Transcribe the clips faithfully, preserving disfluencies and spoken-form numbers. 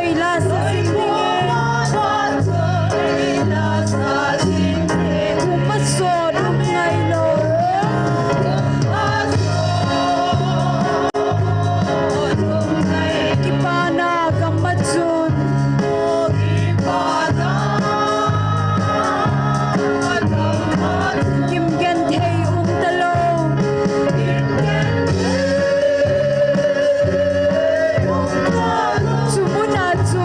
Ila sa sing ding e. Upa so dum ngai lo. Kipana gam ma chun. Kim genthei um talou. Chumuna chu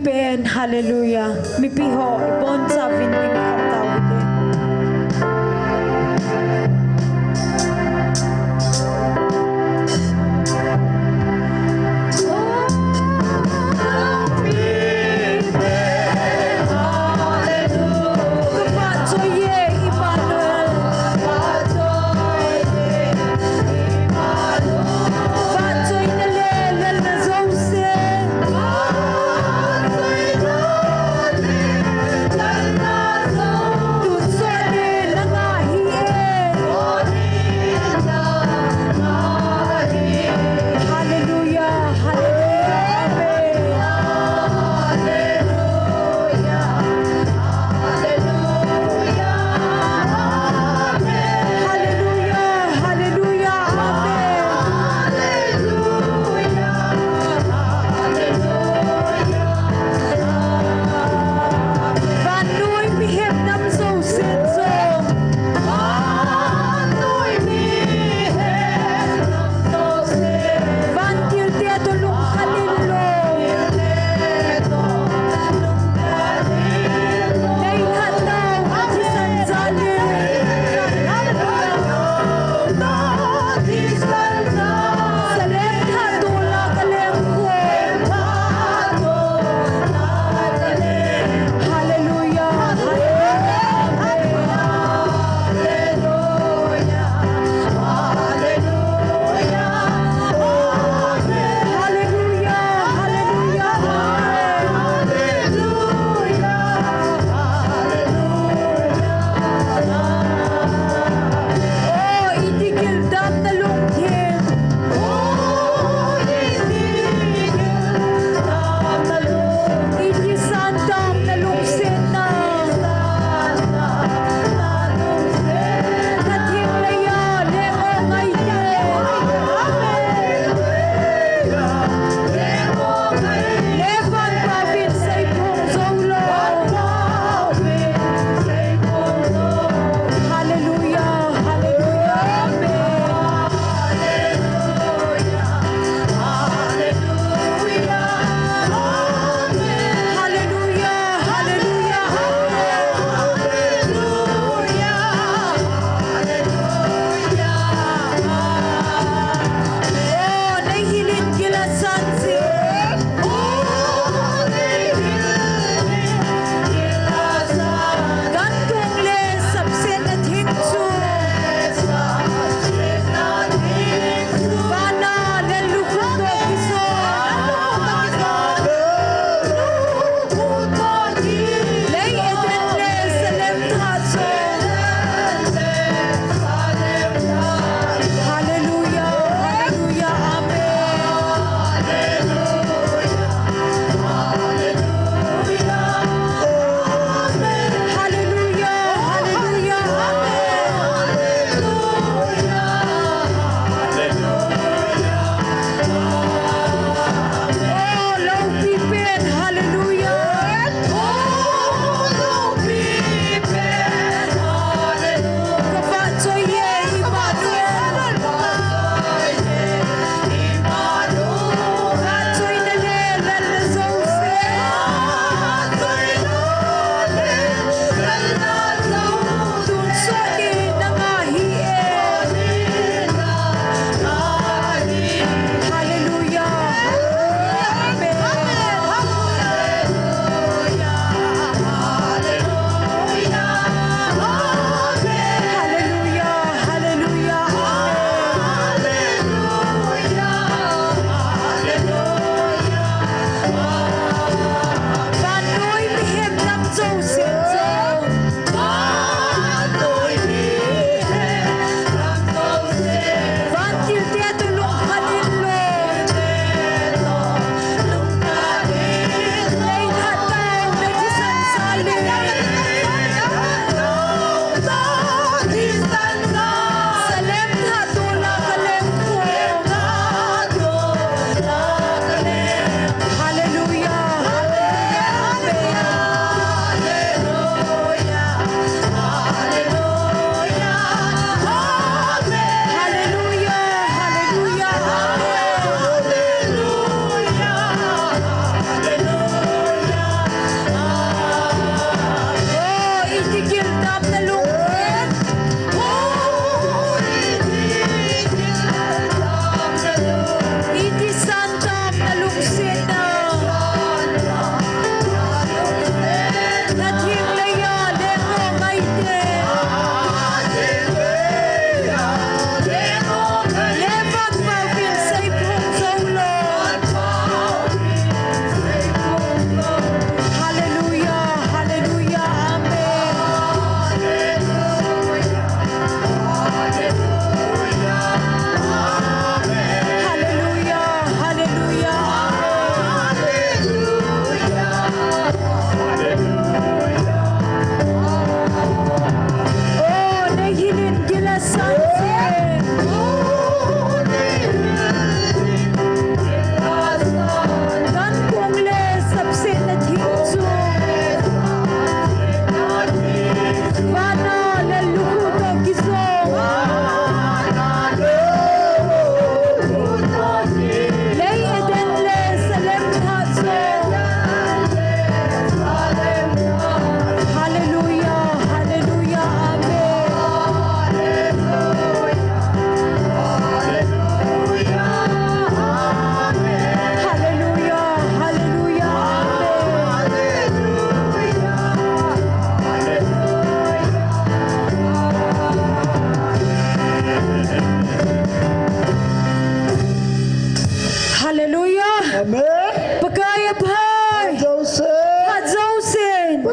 Pen, hallelujah. Mipi ho, ibonchauvin ding khat tau hite.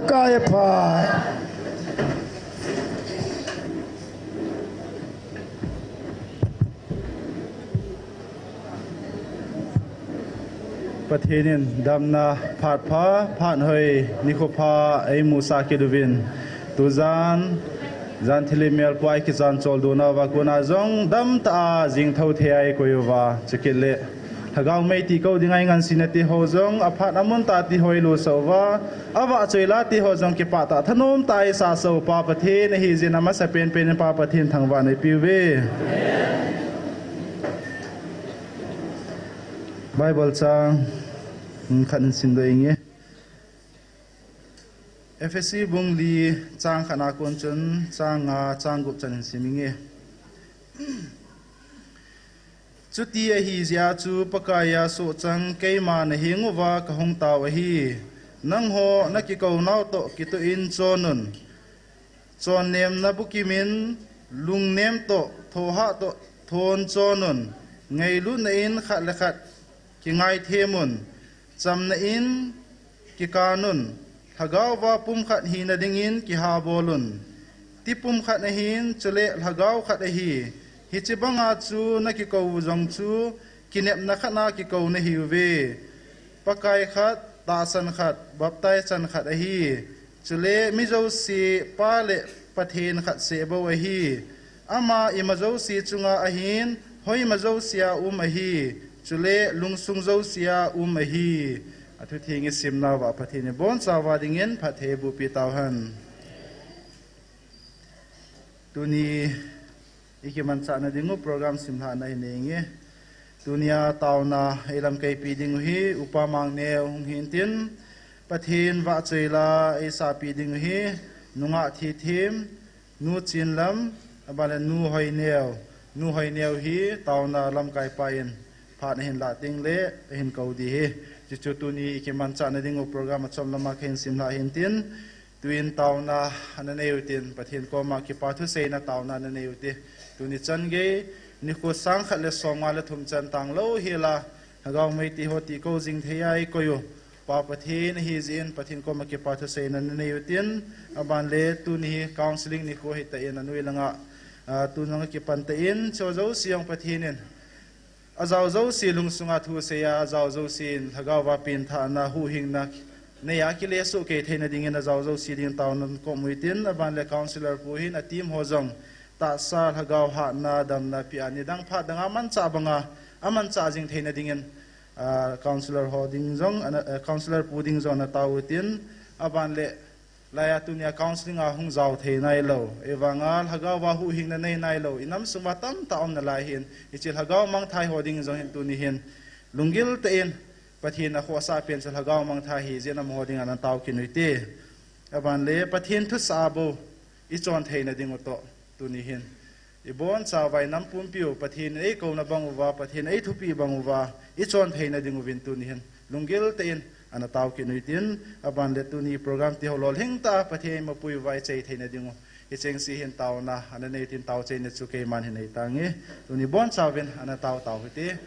Kaiaphai. Pathen in damna phat pha, phat hoi, nikho pha eimusah kit uvin, tujan, jan thilha melpua kijan chol dona uva kona jong damtah a jing thou thei a eikoi uva, chukit le Lhagao mei ti kou ding a eingansena ti ho jong, aphat amun tah ti ho eilusah uva, avahchoila ti ho jong kipah tah thanom tah a eisahsah u Pa Pathen ahi jeh in amasapen pen in Pa Pathen thangvahna eipe uve. Bible chang khat in simdoh inge. Ephesi bung li chang khat na kon chun chang nga chang gup chan in sim inge. Chuti ahi jeh a chu Pakai a sohchang keima naheng uva kahung tao ahi. Nangho nakikounau toh kitoh in chon un. Chonnemna bukim in, lungnem toh, thohhah toh, thon chon un. Ngailutna in khat le khat kingaithem un. Chamna in kikan un. Lhagao va pumkhat hina dingin kihabol un. Ti pumkhat ahin, chule Lhagao khat ahi. Hiche banga chu nakikou u jong chu kinepna khat a kikou nahiuve. Pakai khat, tahsan khat, baptize chan khat ahi. Chule mi jouse Pa le Pathen khat seh bou ahi. Ama ima jouse chunga ahin, hoima jouse a um ahi. Chule lungsung jouse a um ahi. Athutheng isimnauva Pathen in ibonchauva dingin phatthei eibohpi tauhen. Tuni ikimanchahna dingu program simlhahna hi neinge. Tunia taona eilamkaipi dingu hi Upa Mangneo hung hintin, Pathen vahchoila eisahpi dingu hi Nungah Thithem, Nu Chinlam, abanle Nu Hoineo. Nu Hoineo hi taona lamkaipa in phat ahin lah tengle ahin kou ding ahi. Chuchu tuni ikimanchahna dingu program achom lama kahin simlhah hintin, tuin taona ana neiu tin, Pathen koma kipa thuseina taona ana neiu ti. Tuni chan gei, nikho sang khat le somnga le thum chan tanglou hela, Lhagao mei ti ho ti kou jing thei a eikoi u Pa Pathen ahi jeh in, Pathen koma kipa thuseina ana neiu tin, abanle tuni hi counseling nikho ahitan, anoi langa, a, tun jong akipan tan, chujouse jong Pathen in ajao jouse lungsunga thusei a, ajao jouse in Lhagao va penthahna huhhingna nei a kilesoh kei theina dingin ajao jouse dingin taona ana kom u hitin, abanle counselor pu hin a team ho jong tahsa Lhagao hatna damna pea nidang phat danga manchah banga amanchah jing theina dingin, a, counselor ho ding jong, ana, a, counselor pu ding jong ana tao u hitin, abanle Laiya tunia counseling a hung jao thei nailou, ahivanga Lhagao va huhhingna nei nailou, inam sunga tamtah aum nalai hin, hiche Lhagao mangthai ho ding jong hin tuni hin lunggil tah in Pathen in akhohsah pen chu Lhagao mangthai ahi jeh in amaho dinga ana tao kit u hite. Abanle Pathen thusah a bou ichon theina dingu toh tuni hin ibonchauva inam pumpiu Pathen in eikouna bang uva, Pathen in eithupi bang uva, ichon theina dinguvin tuni hin lunggil tah in ana tao kit u hitin, abanle tuni program ti ho lolhing tah a Pathen in eimapui uva ichai theina dingu, hicheng se hin taona ana nei u hitin, taochaina chu keiman hin nei tange. Tuni bonchauvin ana tao tau hite.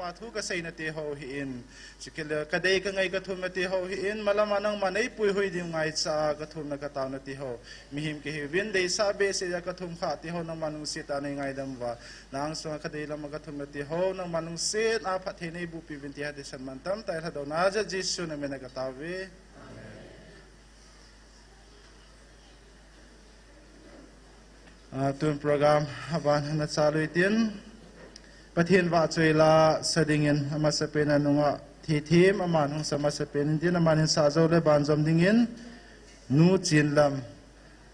Pathu kaseina ti ho hi in, chukit le kadei kangai kathumna ti ho hi in, malama nangman eipuihui ding ngaicha a kathumna kataona ti ho. Mihem kahiuvin deisah behseh a kathum kha ti ho nangman lungset a neingaidam uva. Nang sunga kadei lama kathumna ti ho nangman lungset a phatthei neiboh piuvin ti hatah in mantam tah in Lhadohna jal Jesu namin a kataove. Ah, tun program aban hana chalu tin, Pathen vahchoi la sa dingin amasapen a nungah Theithem aman hung sa masapen in tin, aman hin sa jou le banjom dingin Nu Chinlam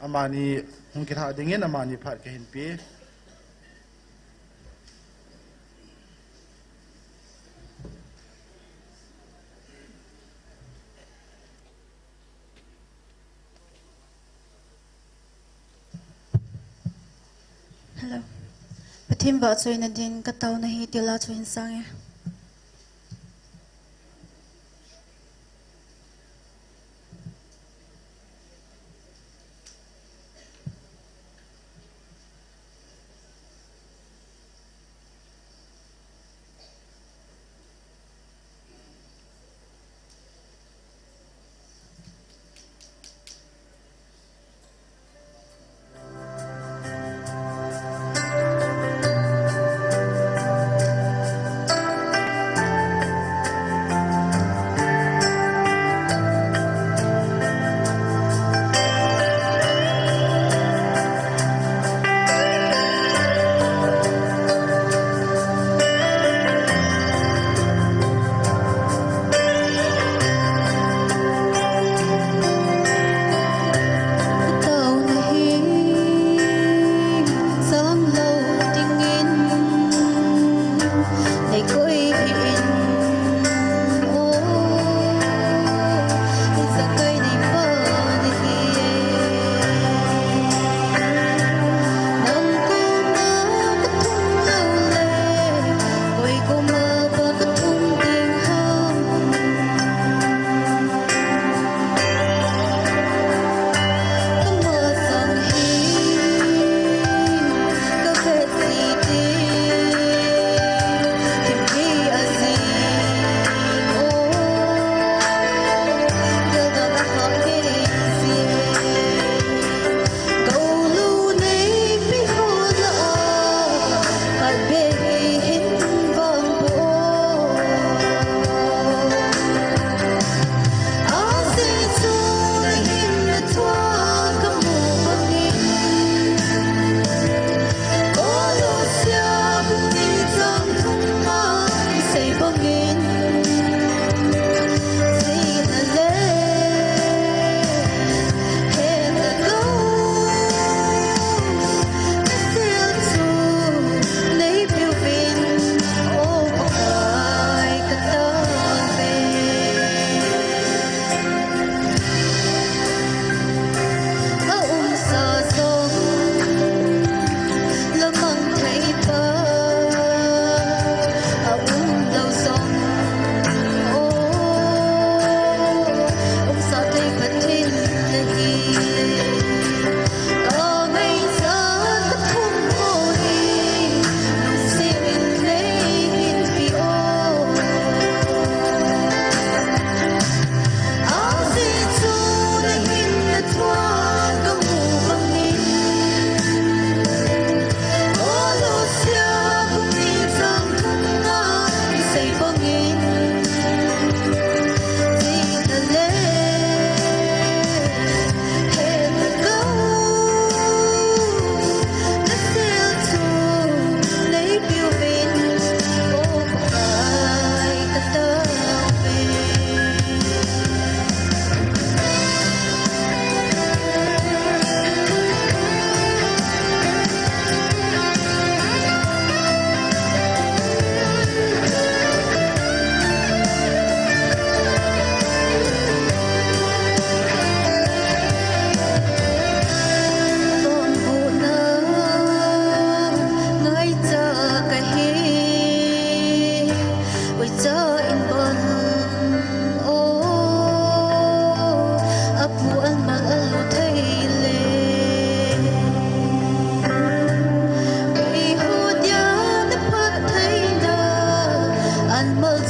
amani hung kilhah dingin amani phat kahin pe. Hello. Pathen vahchoina din kataona hi tila chu hin sange.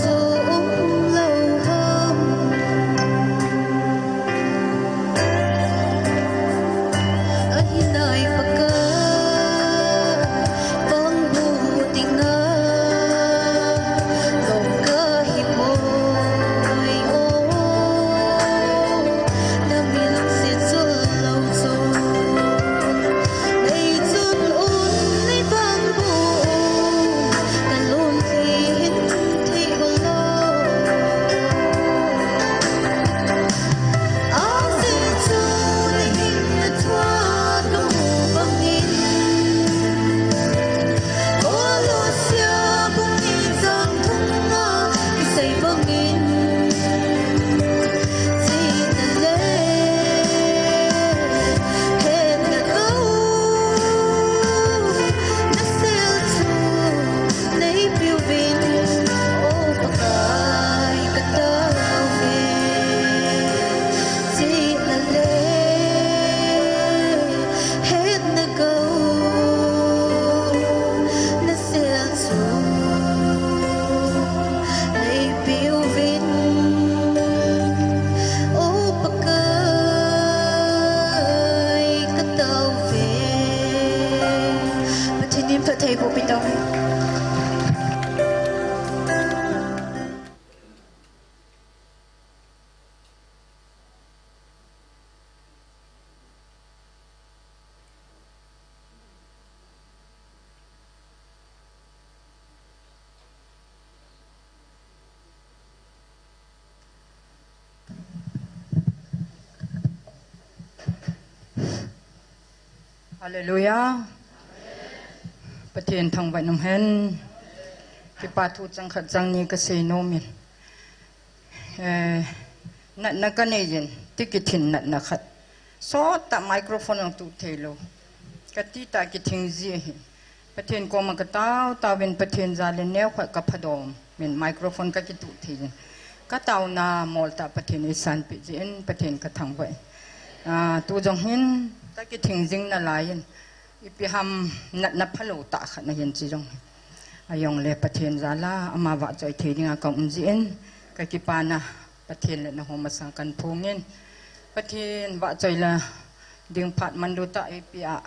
Chu umlou ham. Ahinai Pakai, panghu ding na, lom kahi poi o. Na min se chul lou chu. Leichun un nei panghu, ka lungthim thei ho lou. Ajeh chu na hinna thua ka mu bangin, Kolosia bung ni chang thum na kisei bangin, chihna le hetna kou na sel chu nei peuvin, o Pakai ka tao ve. Chihna le hetna kou na sel chu nei peuvin, o Pakai ka tao ve. Pathen in phatthei boh pi tau hen. Hallelujah. Pathen thangvah in um hen. Kipa thu chang khat chang ni kasei nom in. Eh, natna kanei jin, ti kithin natna khat. Sot tah microphone jong tuh thei lou. Kati tah kithing ji ahi. Pathen koma katao, taovin Pathen jal in neokhat kaphadom in microphone kakituh thei jin. Kataona mol tah Pathen eisanpeh jin, Pathen kathangvah e. Ah, tu jong hin, kakithing jing nalai in. Ipi ham natna phalou tah khat nahin chi jong. Ahijongle Pathen jal a, ama vahchoi thei dinga kaum jin, kakipana Pathen le nangho masang kahin phong in. Pathen vahchoi la ding phat manlu tah ipi a,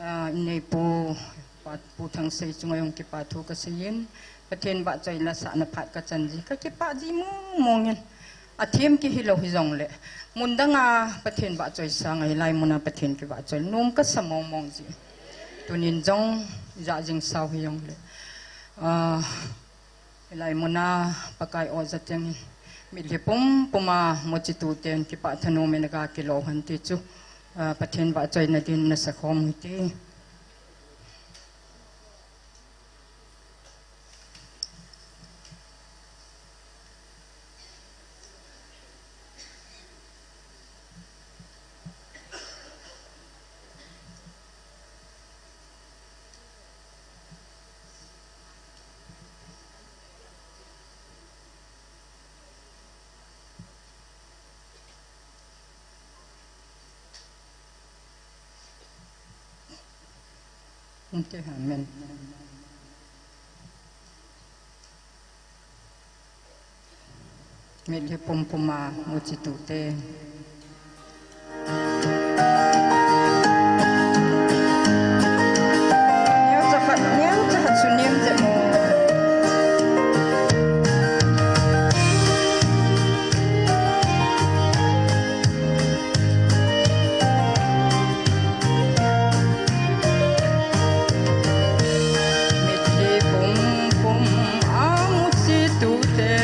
ah, inei pu, pa, Pu Thangsei chunga jong kipa thu kasei in. Pathen vahchoi la sahna phat kachan ji, kakipah ji mong mong in. Athem kihilou hijongle, mun danga Pathen vahchoi sanga hilai muna Pathen kivahchoi nom kasa mong mong ji. Tunin jong, ijat jing sao hijongle. Ah, hilai muna Pakai o jat in mitlhi pum puma muchi tuten kipah thanom in aga kilou hen ti chu, ah, Pathen vahchoina din nasa khom u hite. Hinte, amen. Mitlhi pum puma muchi tute. Neocha khat, neocha khat chu nem jep mo. Mitlhi pum pum a muchi tute,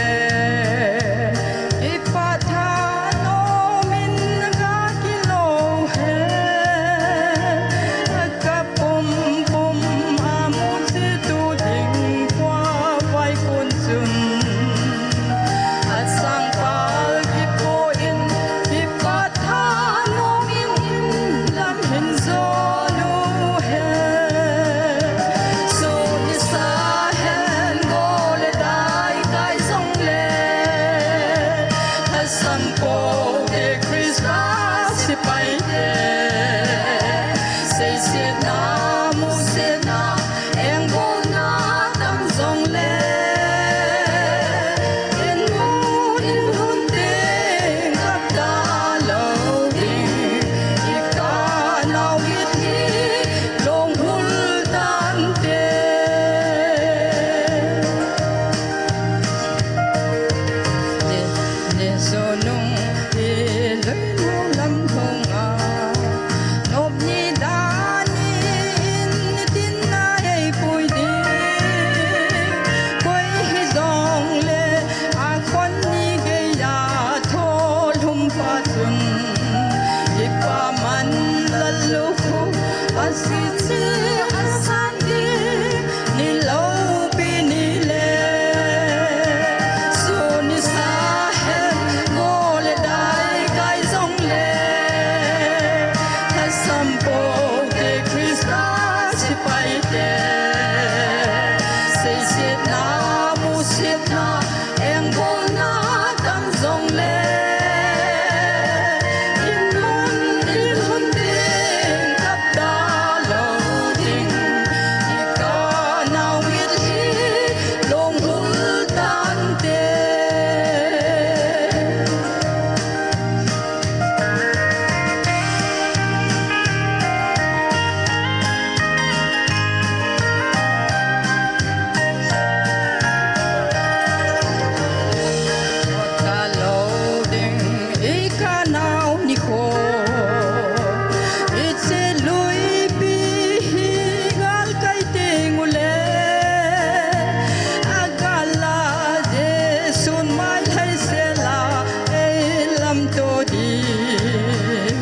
kipah thanom Bolna tam jongle, in mun in hun ding, kap talou ding, i kanau mit hi, long hul tante. Talou ding i kanau nikho, i chelui pi hi gal kai teng ule, a gal a Jesun mai lhai sela, ei lamto ding.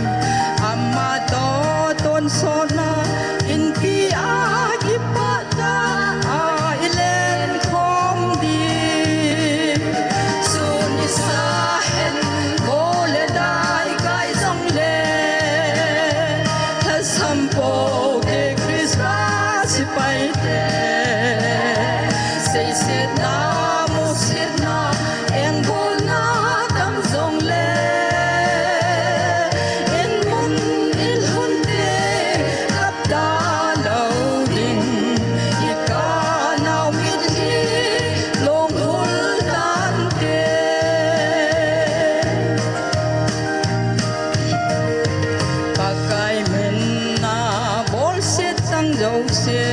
Ama to tonsotna, inpi a kipah ta a i len khom ding. Sun i sa hen, go le dai kai jongle, lhasam po te Krista sipai te. Seisetna, musetna, engbolna tam jongle, in mun in hun te, kap talou ding, i kanau mit hi, long hul tante. Pakai min a bolset tang jouse,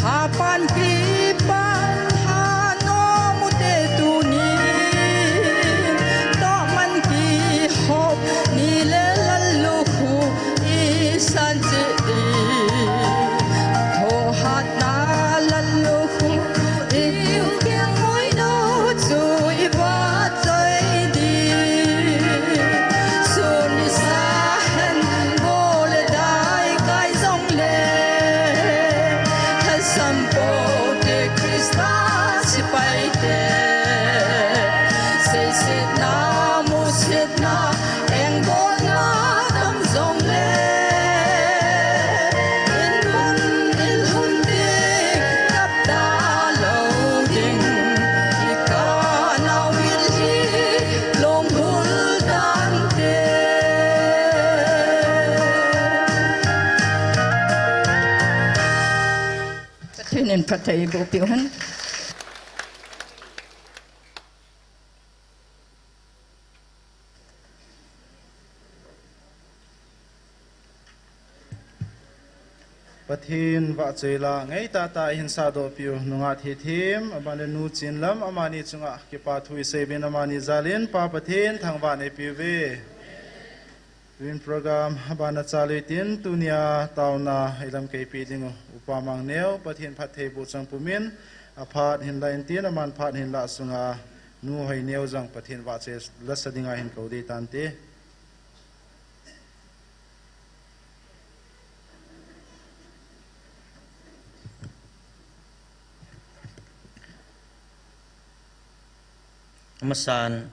hapan kipan thanom u te tunin, tohman kihop ni le lallukhuh i san cheh ding. Thohhatna lallukhuh i kiang moi nau chu i va choi ding. Sun i sa hen, go le dai kai jongle, lhasam po te Krista sipai te. Seisetna, musetna, engbolna tam jongle, in mun in hun ding, kap talou ding, i kanau mit hi, long hul tante. Pathen in phatthei boh peh hen. Pathen vahchoi la ngai tahtah a hin sahdoh piu nungah Theithem, aban le Nu Chinlam, amani chunga kipa thu i sei uvin, amani jal in Pa Pathen thangvah nei piu ve. Tun program aban a chalui tin, tunia taona i lamkaipi ding u Upa Mangneo, Pathen phatthei boh chang pumin, aphat hin la in tin, aman phat hin lah sunga Nu Hoineo jong Pathen vahchoi la sa dinga hin kou dei tante. Amasan,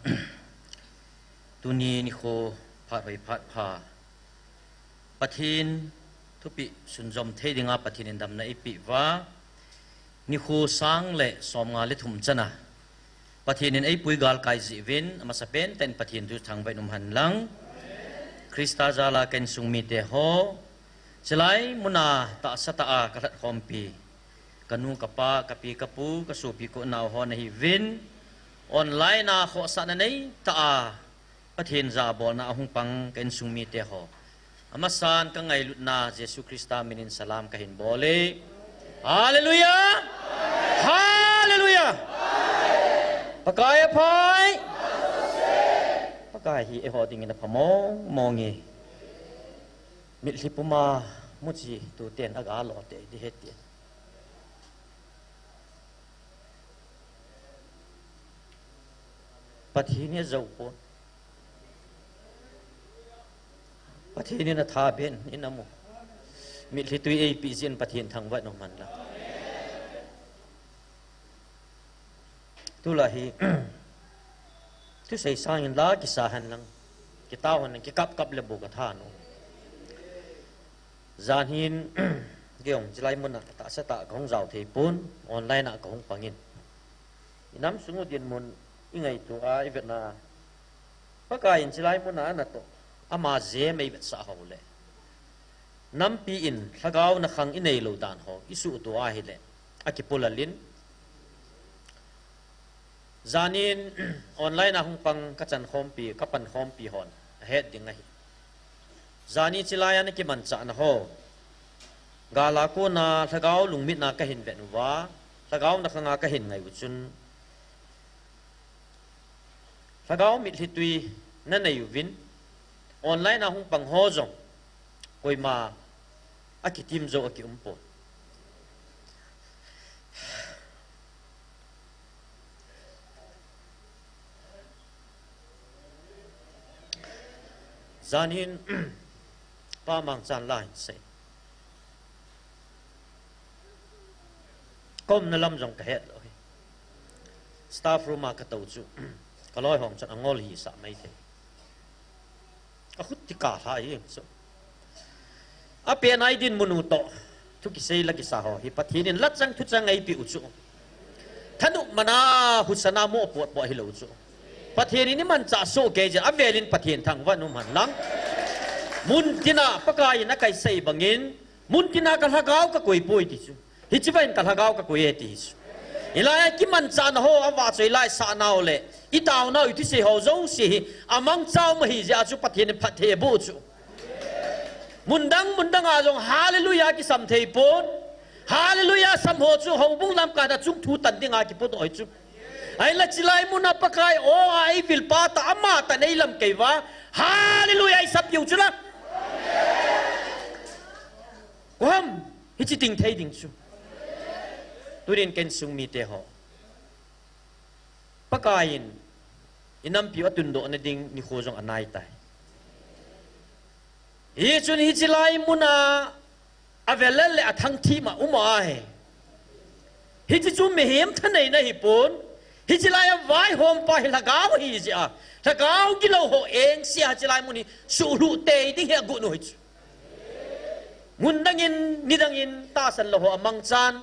tuni nikho phat hoi phat pha, Pathen thupeh sunjom thei dinga Pathen in damna eipeh uva, nikho sang le somnga le thum chana Pathen in eipui galkai jeh uvin, amasapen tah in Pathen thu thangvah in um hen lang. Christa jal a ka insung mite ho, chulai muna tahsa tah a ka lhatkhompi, ka nu, ka pa, ka pi, ka pu, ka sopi, ka unau ho nahi uvin, online a khohsahna nei tah a Pathen jabolna a hung pang ka insung mite ho, amasan ka ngailutna Jesu Christa min in salam ka hin bol e. Hallelujah! Hallelujah! Pakai aphai! Pakai hi eiho dingin apha mong mong e. Mitlhi puma muchi tuten aga lo te di he ti. Pathen hi ajou pon. Pathen in atha ben in amu. Mitlhi tui eipeh jeh in Pathen thangvah in um hen lang. Tulai hi, thusei sangin la kisa hen lang, kitao hen lang, kikap kap le bou ka tha nom. Jan hin, kei jong chulai muna tahsa tah ka hung jao thei pon, online a ka hung pangin. Inam sung u dinmun i ngaito a, i vetna a, Pakai in chilai muna ana toh, ama jeh a i vetsah ho le, nampi in lhagao na khang i nei lou dan ho i suhto a hile, a kipulal in. Janin online a hung pang ka chan khompi, ka pan khompi hon a het ding ahi. Jani chilai a na kimanchahna ho, gal a kona lhagao lungmitna ka hin vet uva, lhagao na khanga ka hin ngai u chun, lhagao mitlhi tui na nei uvin, online a hung pang ho jong, koima a kitim jou a ki um pon. Janin, Pa Mangchan la hin sei. Ka umna lam jong ka het lou hi. Staff room a ka tou chu, ka loi hong chun a ngol hi sa mai thei. A khut ti ka hla hi chu. A pen a i dinmun u toh thu kisei la kisa ho hi Pathen in la chang thu chang ei pi u chu. Thanop mana husana mo pot pot hi lou chu. Pathen in i manchah soh kei jeh a, a vel in Pathen thangvah in um hen lang. Mun tina Pakai in a kai sei bangin, mun tina ka lhagao ka koi poi ti chu. Hichi vang in ka lhagao ka koi e ti hi chu. Hilai a kimanchahna ho a vahchoi lai sah nau le, i tao nau i thusei ho jouse hi a mangcha um ahi jeh a chu Pathen in phatthei a boh chu. Mun dang, mun dang a jong hallelujah kisam thei pon. Hallelujah sam ho chu houbung lam ka da chung thu tan ding a kipodoh hi chu. Ahinla chilai muna Pakai o a ei vil pa ta ama ta nei lam kei va. Hallelujah i sap piu chu la. Ko ham, hichi ting thei ding chu. Tunin ken sung mite ho, Pakai in i nampi u a tundoh na ding nikho jong a nai tai. Hichun hichi lai muna a velal le a thangthim a um ahi. Hichi chu mihem thaneina hi pon. Hichi lai a vaihom pa hi lhagao hi jeh a, lhagao gilou ho engse a chilai mun hi suhlhuh tei ding hi a got u hi chu. Mun dangin, ni dangin tahsan lou ho a mangchan,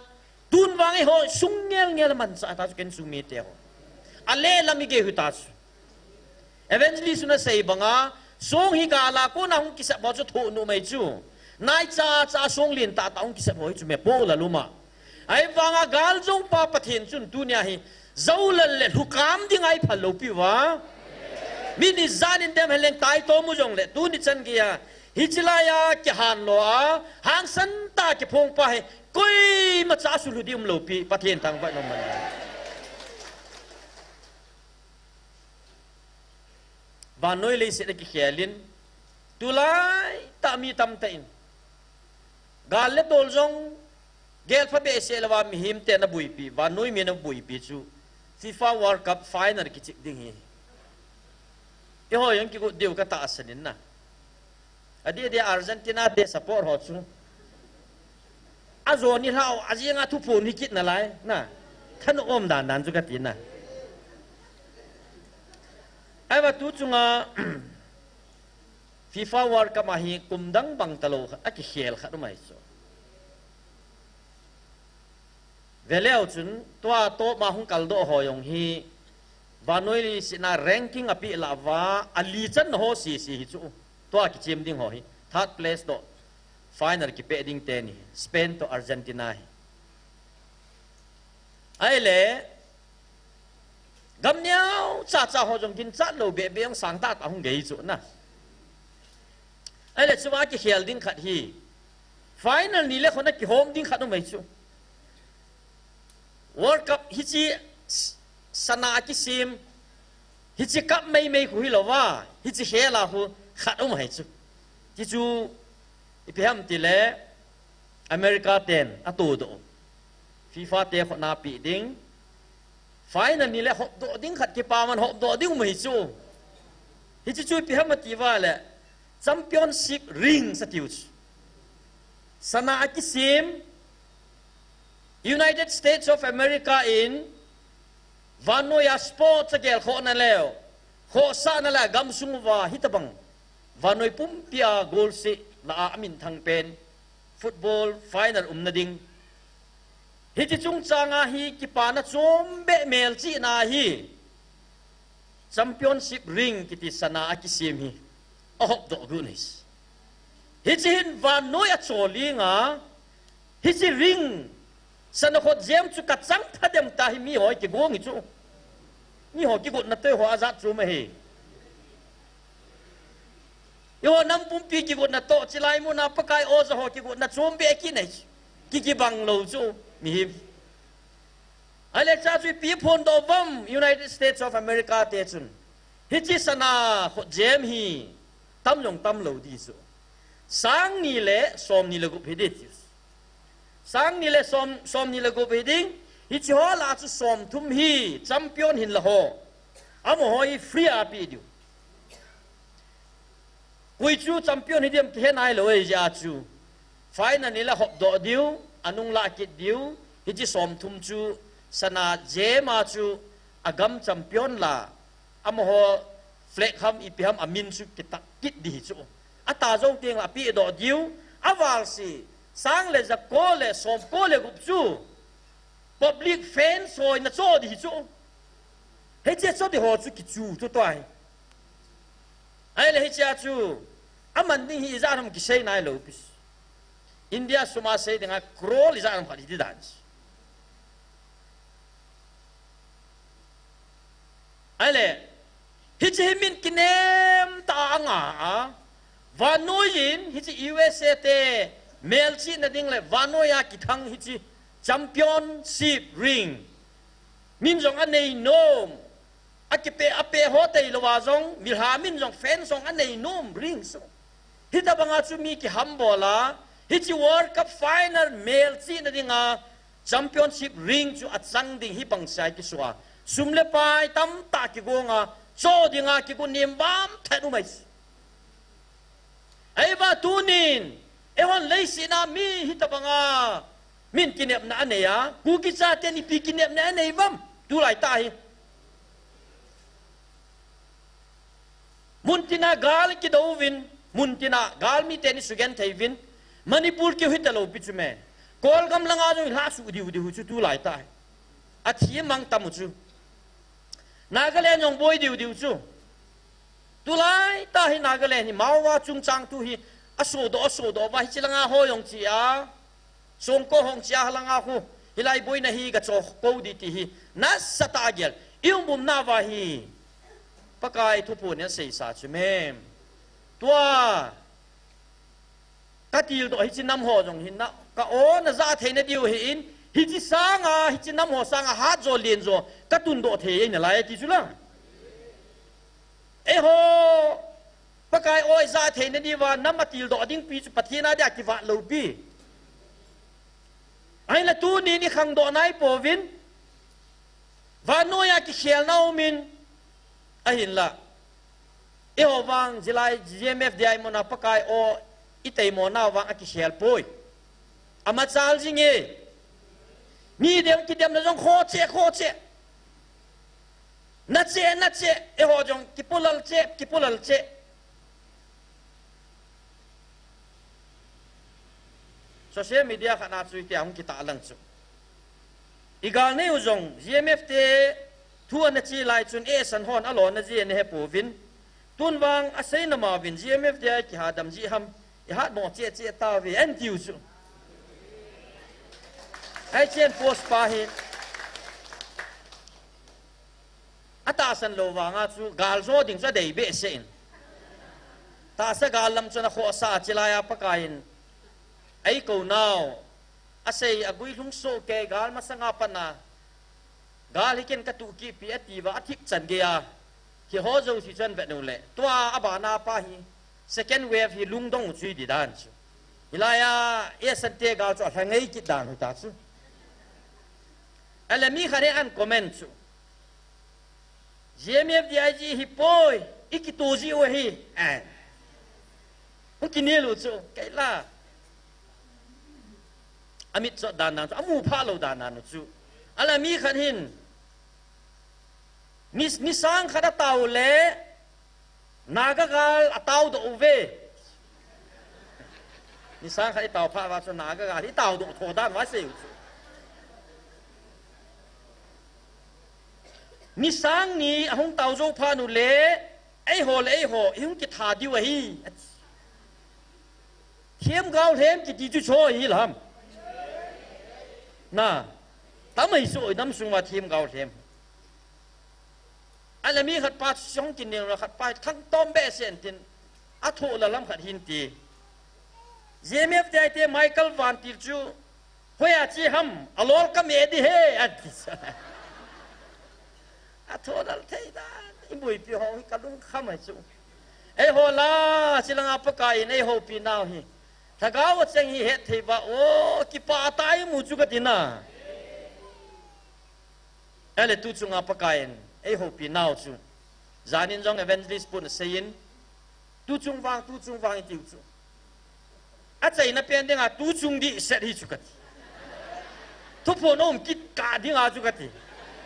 tun vang eiho sung ngel ngel a manchah ta chu ken sung mite ho. A le lam i gei u ta chu. Evangelist na sei banga, song hi gal a kona hung kisap ho chu thoh nom ahi chu. Nai cha cha song lien tah tah hung kisap ho hi chu me po la luma. Ahivanga galjou pa Pathen chun tunia hi jou lal le lhukam ding a i phal lou piu va. Min i janin dem heleng tai to mu jong le tuni chan gei a, hichi lai a kihan lou a, hangsan tah a kiphong pa hi, koima cha a suhlhuh ding um lou pi, Pathen thangvah in um hen. Vannoi leiset a kikhel in, tulai tah mi tamtah in, gal le tol jong, gel pha behseh lou va mihem te na buipi, vannoi mi na buipi chu, FIFA World Cup final kichep ding hi. Eiho jong kigot diu ka tahsan in na. Adeh deh Argentina te support ho chu. A jo ni lhau, a jing a thuphon hi kit nalai, na. Thanop um dan dan chu ka ti na. Ahivang tu chunga FIFA World Cup a hi kum dang bang talou khat, a kikhel khat um ahi chu. Ve leu chun, tua top ma hung kaldoh ho jong hi, vannoi leiset a ranking a peh lah uva, a li channa ho sese hi chu. Tua kichem ding ho hi, third place toh final kipeh ding teni, Spain toh Argentina hi. Ahile, gam neo cha cha ho jong ginchat lou beh beh jong sang tah tah hung gei chu na. Ahile chua kikhel ding khat hi, final ni le khon a kihom ding khat um ahi chu. World Cup hichi s-, sana a kisem, hichi cup mei mei khu hilou va, hichi khel a khu khat um ahi chu. Ti chu, ipi ham tile, America ten a todoh, FIFA te khut a peh ding. Final ni le hopdoh ding khat kipa man hopdoh ding um ahi chu. Hichi chu ipi ham ati uva le, championship ring sa tiu chu. Sana a kisem, United States of America in vannoi a sports a gelkhohna leh khohsahna lah a gamsung uva hitobang vannoi pumpi a golseh lah a minthang pen football final umna ding Hiche chungchang a hi kipana chom beh melchihna hi championship ring kiti sana a kisem hi ahop doh gu nei. Hiche hin vannoi a choling a, hiche ring sana khotjem chu ka chang thadem ta hi mi hoi kigong hi chu. Mi ho kigotna te ho a jat chu ma hi. Eiho nam pumpi kigotna toh, chilai muna Pakai oja ho kigotna chom beh kinei. Ki kibang lou chu mihem. Ahile cha chu ipi phondoh uvem United States of America te chun. Hiche sana khotjem hi tam jong tam lou di chu. Sang ni le som ni le gup hi di chu. Sang ni le som, som ni le gup hi ding. Hiche ho lah a chu som thum hi champion hin la ho. Amaho hi free a pe diu. Koi chu champion hi diam kihe nai lou e, hijeh a chu final ni la hop doh diu, anung lah kit diu, hiche som thum chu sana jem a chu agam champion la, amaho flag ham ipi ham amin chu kitah kit di hi chu. Atah jou teng la pe doh diu, aval si, sang le ja ko le som ko le gup chu public fans hoi na cho di hi chu. Hiche cho di ho chu kichu chu tua hi. Ahile hiche a chu, aman ding hi ijat ham kisei nai lou pi. India sum a sei dinga crore ijat ham khat hi di dan. Ahile, hiche hi min kinem tah a anga a, vannoi in hiche U S A te melchihna ding le vannoi a kithang hiche championship ring. Min jong anei nom, akipe, ape ho tei lou a jong, milha min jong fan jong anei nom ring so. Hitabang a chu mi kihambol a, hiche World Cup final melchihna dinga championship ring chu achang ding hi bang sai kisu a. Sum le pai tamtah kigong a, cho dinga kigo nem bam thet u mai. Ahivang tunin, eihon leiset a mi hitabang a, min kinepna anei a, Kuki chate in ipi kinepna anei uvem, tulai tah hi. Mun tina gal kido uvin, mun tina gal mite in isugenthei uvin, Manipur keu hita lou pi chu me. Kolgam langa jong ilhahsuh diu diu chu tulai tah hi. Athi mang tam u chu. Nagaland jong boi diu diu chu. Tulai tah hi Nagaland hi Mao a chungchang thu hi asodoh, asodoh uva hiche langa ho jong chi a. Songko hong chi a langa khu. Hilai boina hi gacho kou di ti hi. Nasatah a gel. I um bum nauva hi. Pakai thuphon in asei sa chu me. Tua. Ka tildoh hiche nam ho jong hin na, ka o na ja theina diu ahin, hiche sanga, hiche nam ho sanga hat jo len jo, ka tundoh thei ahi nalai ti chu la. Eiho, Pakai o i ja theina diuva, nam a tildoh ding pi chu Pathen a dia kivat lou pi. Ahinla tuni ni khangdoh nai pouvin, vannoi a kikhelna umin, ahinla. Eiho vang, hilai G M F D I muna Pakai o i teimona vang akikhel poi. Amachal jing e. Mi dem kidemna jong kho che, kho che. Na che, na che. Eiho jong kipulal che, kipulal che. Social media khat na chu itia hung kitah lang chu. I gal nei u jong, G M F te thu ana chi lai chun eisan hon alona ji ana he pouvin. Tun vang asei na ma uvin G M F te a kihadam ji ham, i hat mo che che ta ve an tiu chu. Ai chen post pa hi. Atahsan lou vanga chu gal jo ding chu adei behseh in. Tahsa gal lam chu ana khohsah a chilai a Pakai in. Ei kou nau. Asei agui lhung so kei gal masanga pat na. Gal hi ken ka tuh kit pi ati uva athip chan gei a. Hi ho jo si chan vet nu le. Tua abana pa hi. Second wave hi lungdong u chu i di dan chu. Hilai a, e san te gal chu alha ngei kit dan u ta chu. Ala mi khat in an comment chu. G M F D I G hi poi, i kito ji u hi. Eh. Hung kinel u chu, kei la. Amit chot dan dan chu, amu pha lou dan dan u chu. Ala mi khat hin. Ni, ni sang khat atao le, Naga gal atao doh uve. Ni sang khat i tao pha uva chu Naga gal hi tao doh tho dan uva sei u chu. Ni sang ni ahung tao jou phat uleh, eiho le eiho ihung kitha diu ahi. Themgao lhem kiti chu chu hi lam. Na, tamai su oi nam sung uva themgao lhem. Ahile mi khat pa song kin neng khat pa thang tom behseh in tin. Athoh la lam khat hin ti. J M F te ai te Michael Vantil chu, "Hoiya che ham, alol ka me di he," ati sa. Athoh la thei da, i boipi ho hi ka lungkham ai chu. Eiho la, chilanga Pakai in eihoupi nau hi. Lhagao a cheng hi het thei ba, o, kipah tah imu chu kati na. Ahile tu chunga Pakai in eihoupi nau chu. Janin jong evangelist pun asei in, tu chung vang, tu chung vang itiu chu. Achaina pen dinga tu chung dihset hi chu kati. Thuphon um kit kah dinga chu kati.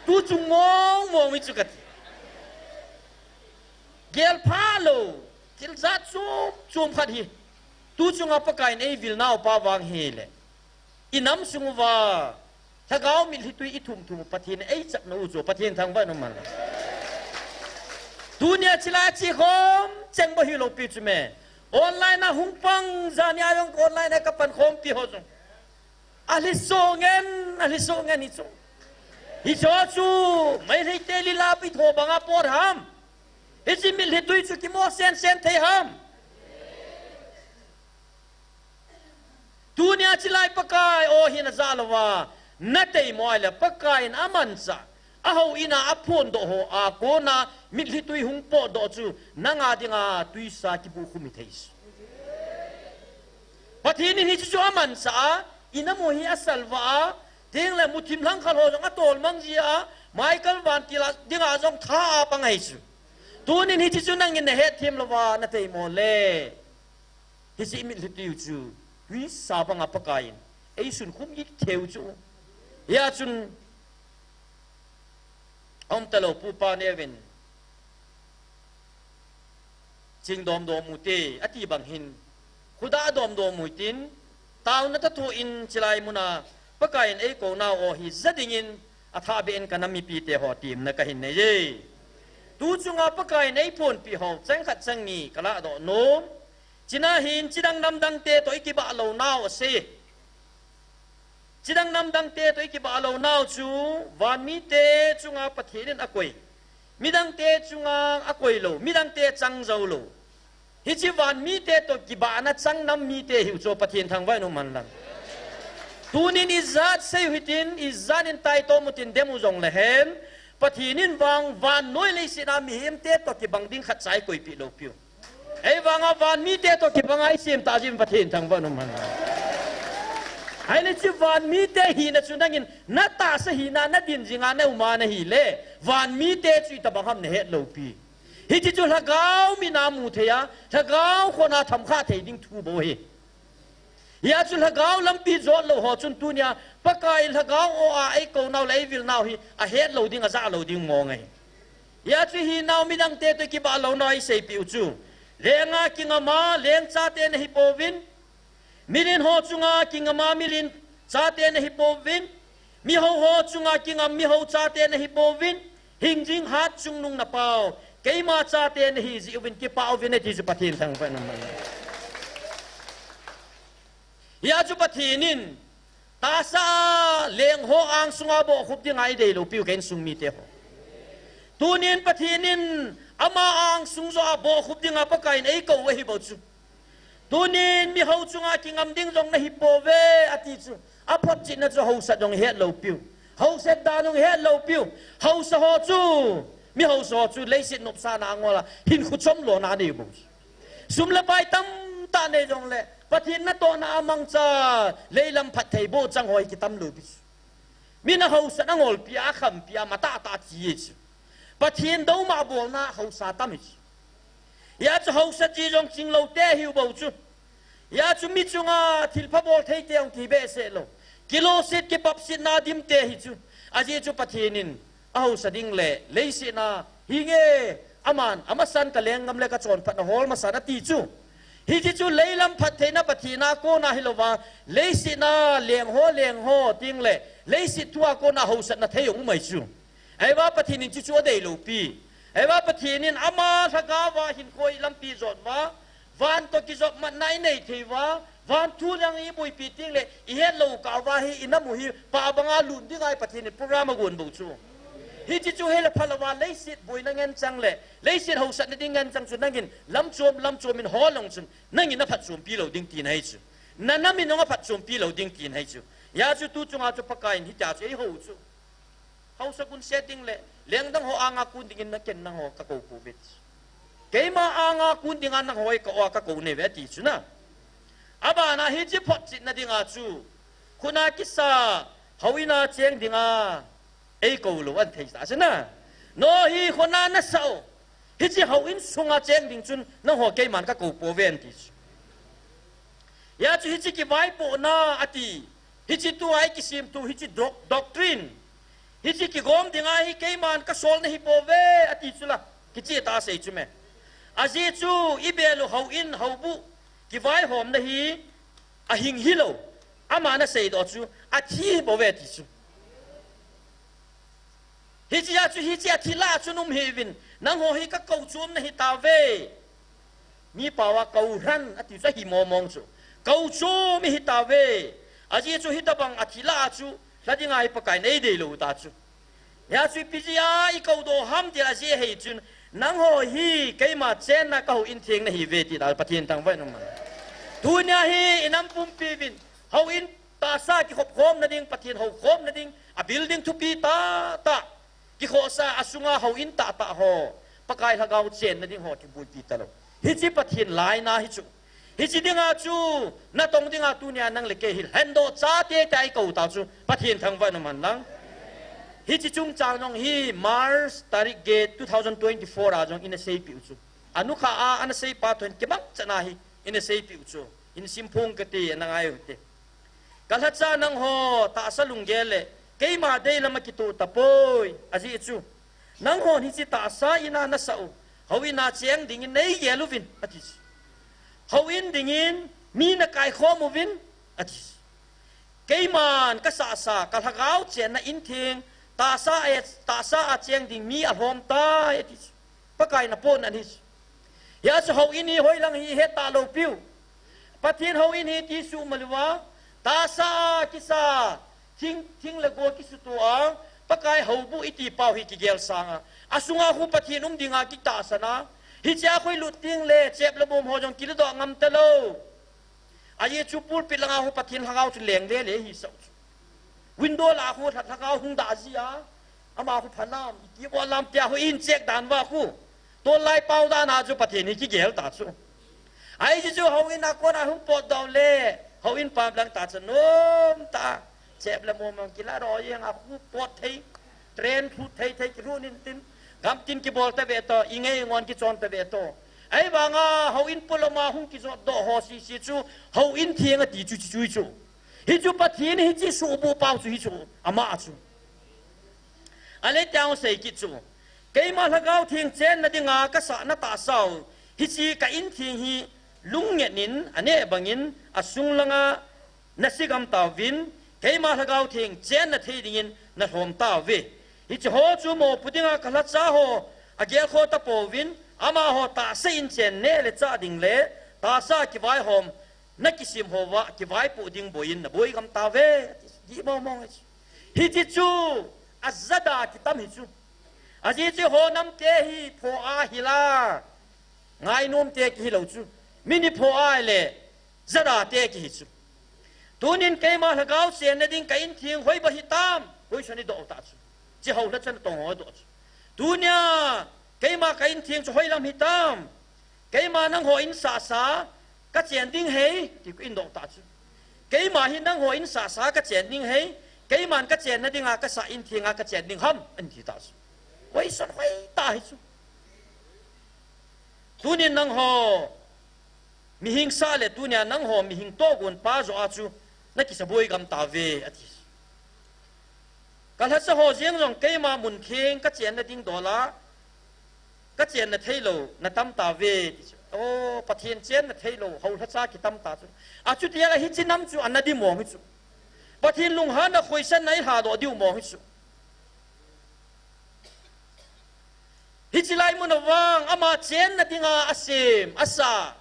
Tu chung mong mong hi chu kati. Gel pha lou, thil jat chom chom khat hi. Tu chunga Pakai in eivil nau pa vang hile. I nam sung uva, lhagao mitlhi tui i thum thum u Pathen in eichapna u chu Pathen thangvah in um hen lang. Tunia chilai chi khom cheng bou hilou pi chu me. Online a hung pang, jania jong online a ka pan khompi ho chu. Alhi so ngen, alhi so ngen hi chu. Hicho chu, Meitei te lilap i tho banga pot ham. Hiche mitlhi tui chu kimo sen sen thei ham. Tunia chilai Pakai o hi na ja louva, na teimo ahile Pakai in amanchah, ahouin a aphondoh ho a kona mitlhi tui hung potdoh chu, nanga dinga tuisa kibuhkhum hi thei chu. Pathen in hichu chu amanchah a, i nam u hi asalvah a, tengle muthim lhangkhal ho jong atolmang ji a, Michael Vantil a dinga jong tha a pang ahi chu. Tunin hichu chu nangin na hetthem louva, na teimo le. Hiche i mitlhi tui u chu, tuisa banga Pakai in eisunkhum hih thei u chu. Hia chun, aum talou pu pa neuvin, ching dom dom u te, ati bang hin, khuda dom dom u tin, taona tah thu in chilai muna, Pakai in eikou nau o hi ja dingin, athah beh in ka nam mipi te ho temna kahin nei e. Tu chunga Pakai in eiphonpi ho, cheng khat cheng ni ka lahdoh nom. China hin chidang namdang te toh i kibah lou nau asei. Chidang namdang te toh i kibah lou nau chu, van mite chunga Pathen in akoi. Midang te chunga akoi lou, midang te chang jou lou. Hiche van mite toh kibahna chang nam mite hiu chu Pathen thangvah in um hen lang. Tunin ijat sei u hitin, ijat in taitom u tin dem u jongle hen, Pathen in vang vannoi leiset a mihem te toh kibang ding khatcha eikoipeh lou piu. Ei vanga van mite toh kibanga i sem tah jeh in Pathen thangvah in um hen. Ahile chu van mite hina chu nangin na tahsa hina na din jinga na um a na hile, van mite chu itobang ham na het lou pi. Hiche chu lhagao mit a mu thei a, lhagao khon a thamkhah thei ding thu bou ahi. Hia chu lhagao lampi jot lou ho chun tunia, Pakai in lhagao o a eikou nau le eivil nau hi ahet lou ding, aja lou ding mong ahi. Hia chu hi nau midang te toh kibah lou nau eiseipeh u chu. Lenga kingam a leng chate nahi pouvin. Milen ho chunga kingam a milen chate nahi pouvin. Mihou ho chunga kingam mihou chate nahi pouvin. Hingjing hat chungnung na pau. Keima chate nahi jeh uvin kipah uvin ati chu Pathen thangvah in um hen. Hia chu Pathen in tahsa a leng ho angsunga bohkhup dinga eidei lou piu ka insung mite ho. Tunin Pathen in ama angsung joh a bohkhup dinga Pakai in eikou u ahi bou chu. Tunin mihou chunga kingam ding jong nahi pouve ati chu. Aphotchetna chu haosa jong het lou piu. Haosa dan jong het lou piu. Haosa ho chu, mi haosa ho chu leiset nopsahna angol a hinkho chomlona nei bou chu. Sum le pai tamtah nei jongle, Pathen natohna a mangcha, leilam phatthei boh chang ho hi kitam lou pi chu. Min ahaosat angolpi a, akhampi a, matah tah chi e chu. Pathen douma bolna haosa tam e chu. Hia chu haosat ji jong ching lou te hiu bou chu. Hia chu mi chunga thilpha bol thei te hung kibehseh lou. Kiloset, kipapsetna dim te hi chu. Ajeh chu Pathen in ahausa ding le leiset na hi nge, aman, amasan ka lenggam le ka chonphatna hol masan ati chu. Hiche chu leilam phattheina Pathen a kona hilouva, leiset na leng ho, leng ho, ting le, leiset thu a kona hausatna thei um mai chu. Ahivangin Pathen in chuchu adei lou pi. Ahivangin Pathen in ama lhagao va hinkho ilampi jot uva, van toh kijopmatna inei thei uva, van thu lang iboipi teng le ihet lou kah uva hi inam u hi pah banga lut ding ahi Pathen in program agon bou chu. Hiche chu hile phalou va leiset boina ngen chang le leiset hausatna ding ngen chang chu nangin lamchom lamchom in hol leng chun nangin aphatchompi lou ding tina ahi chu. Nanam in jong aphatchompi lou ding tina ahi chu. Hijeh chun tu chunga chu Pakai in hitia chu eihou chu. Hausa gun set ding le, lengdang ho anga kun dingin naken nangho kakou pouve. Keima anga kun dinga nangho hi ka-o a kakou nauve ati chu na. Abana hiche photchetna dinga chu, khut a kisa, houin a cheng dinga eikou lou athei sa chu na. No hi khut a nasa u. Hiche houin sunga cheng ding chun nangho keiman kakou pouve ati chu. Hijeh chun hiche kivaipohna ati. Hiche tua ikisemthu, hiche doc-, doctrine. Hiche kigom dinga hi keiman kasol nahi pouve ati chu la. Kicheh tah a asei chu me. Ajeh chu ibel u houin, houbuh, kivaihomna hi ahing hilou. Ama nasei doh chu athi hi bouve ati chu. Hiche a chu hiche athi lah a chun um hih uvin, nangho hi kakou chom nahi tauve. Mi pao a kou hran ati chu ahi mong mong chu. Kou chom ihi tauve. Ajeh chu hitabang athi lah a chu, lha dinga hi Pakai in eidei lou ta chu. Hijeh chun ipi jeh a ikou doh ham ti ajeh hei chun, nangho hi keima chenna ka houin theng nahiuve ti dan Pathen thangvah in um hen. Tunia hi inam pumpi uvin, houin tahsa kikhop khomna ding, Pathen hou khomna ding, a building thupi tah tah. Kikhohsah a sunga houin tah tah ho, Pakai lhagao chenna ding ho kibuipi talou. Hiche Pathen laina hi chu. Hiche dinga chu, natong dinga tunia nang le kei hi, lhendoh chate tia ikou ta chu, Pathen thangvah in um hen lang. Hiche chungchang jong hi, March tarik get two thousand twenty-four a jong ina seipeh u chu. Anukha a, ana seipa toh hin kimangchan a hi, ina seipeh u chu. Hin simphong kate, ana ngai u hite. Ka lhacha nangho tahsa lunggel le keima deilam akitoh tapoi, ajeh chu. Nanghon hiche tahsa in a nasah u, houin a cheng dingin neigel uvin, ati chu. Houin dingin mi nakaikhom uvin, ati chu. Keiman kasahsa, ka lhagao chenna in theng, tahsa a, tahsa a cheng ding mi alhom tai, ati chu. Pakai in apohna ahi chu. Hijeh chun houin hi hoilang hi ihet talou piu. Pathen houin hi ti suhmil uva, tahsa a kisa, thing, thing le gol kisuto a, Pakai houbuh iti pau hi kigel sanga, asunga khu Pathen um dinga kitahsan a, hichea khu ilut teng le chep le bom ho jong kiladoh ngam talou. Ajeh chu pulpit langa khu Pathen lhagao chu leng lele ihi sah u chu. Window lah a khu lha-, lhagao hung dah jia. Ama khu phanam, iti bol nam tia khu in check dan uva khu. Tol lai pao dan a chu Pathen hi kigel ta chu. Ajeh chu houin a kona hung potdoh le, houin pam lang ta chu nom ta. Chep le mom mong kila ro jeng a khu pot thei. Train khu thei thei kiru nin tin. Gam tin kibol tave to, ingei ngon kichon tave to. Ahivanga houin pulom a hung kijotdoh ho sisi chu, houin theng ati chu, chu, chu, chu. Hichu Pathen hiche suhbuh pau chu hichu, ama a chu. Ahile tia asei kit chu. Keima lhagao theng chenna dinga kasahna tahsa u, hiche ka in theng hi lungnget in, aneh bangin, asung langa nasigam tauvin, keima lhagao theng chenna thei dingin nalhom tauve. Hiche ho chu mopo dinga ka lhacha ho, agelkhoh tapouvin, amaho tahsa in chen neh le chah ding le, tahsa kivaihom, nakisem houva, kivaipoh ding boiyin, naboi gam tauve. Dih mong mong ahi chu. Hiche chu, ajada kitam hi chu. Ajeh chu ho namte hi pho a hila. Ngainom te kihi lou chu. Min hi pho a le, jada te kihi chu. Tunin keima lhagao chenna ding ka in theng hoiba hitam. Hoisun idoh ta chu. Hiche ho lhacha natong ho doh chu. Tunia, keima ka in theng chu hoilam hitam. Keima nangho in sahsa, kachen ding hei, ti khu indoh ta chu. Keima hi nangho in sahsa kachen ding hei, keiman kachenna dinga kasah in thenga kachen ding ham, ati ta chu. Hoisun hoi ta hi chu. Tunin nangho, mihing sah le tunia nangho, mihing tohgon pa joh a chu, nakisaboi gam tauve, ati. Ka lhacha ho jeng jong keima mun kheng kachenna ding dol a, kachenna theilou, natam tauve, ti chu. O, Pathen chenna theilou, ho lhacha kitam ta chu. Achuti ahile hiche nam chu ana di mong hi chu. Pathen lunghanna khoisanna ilhadoh diu mong hi chu. Hiche lai mun a vang, ama chenna dinga asem, asa.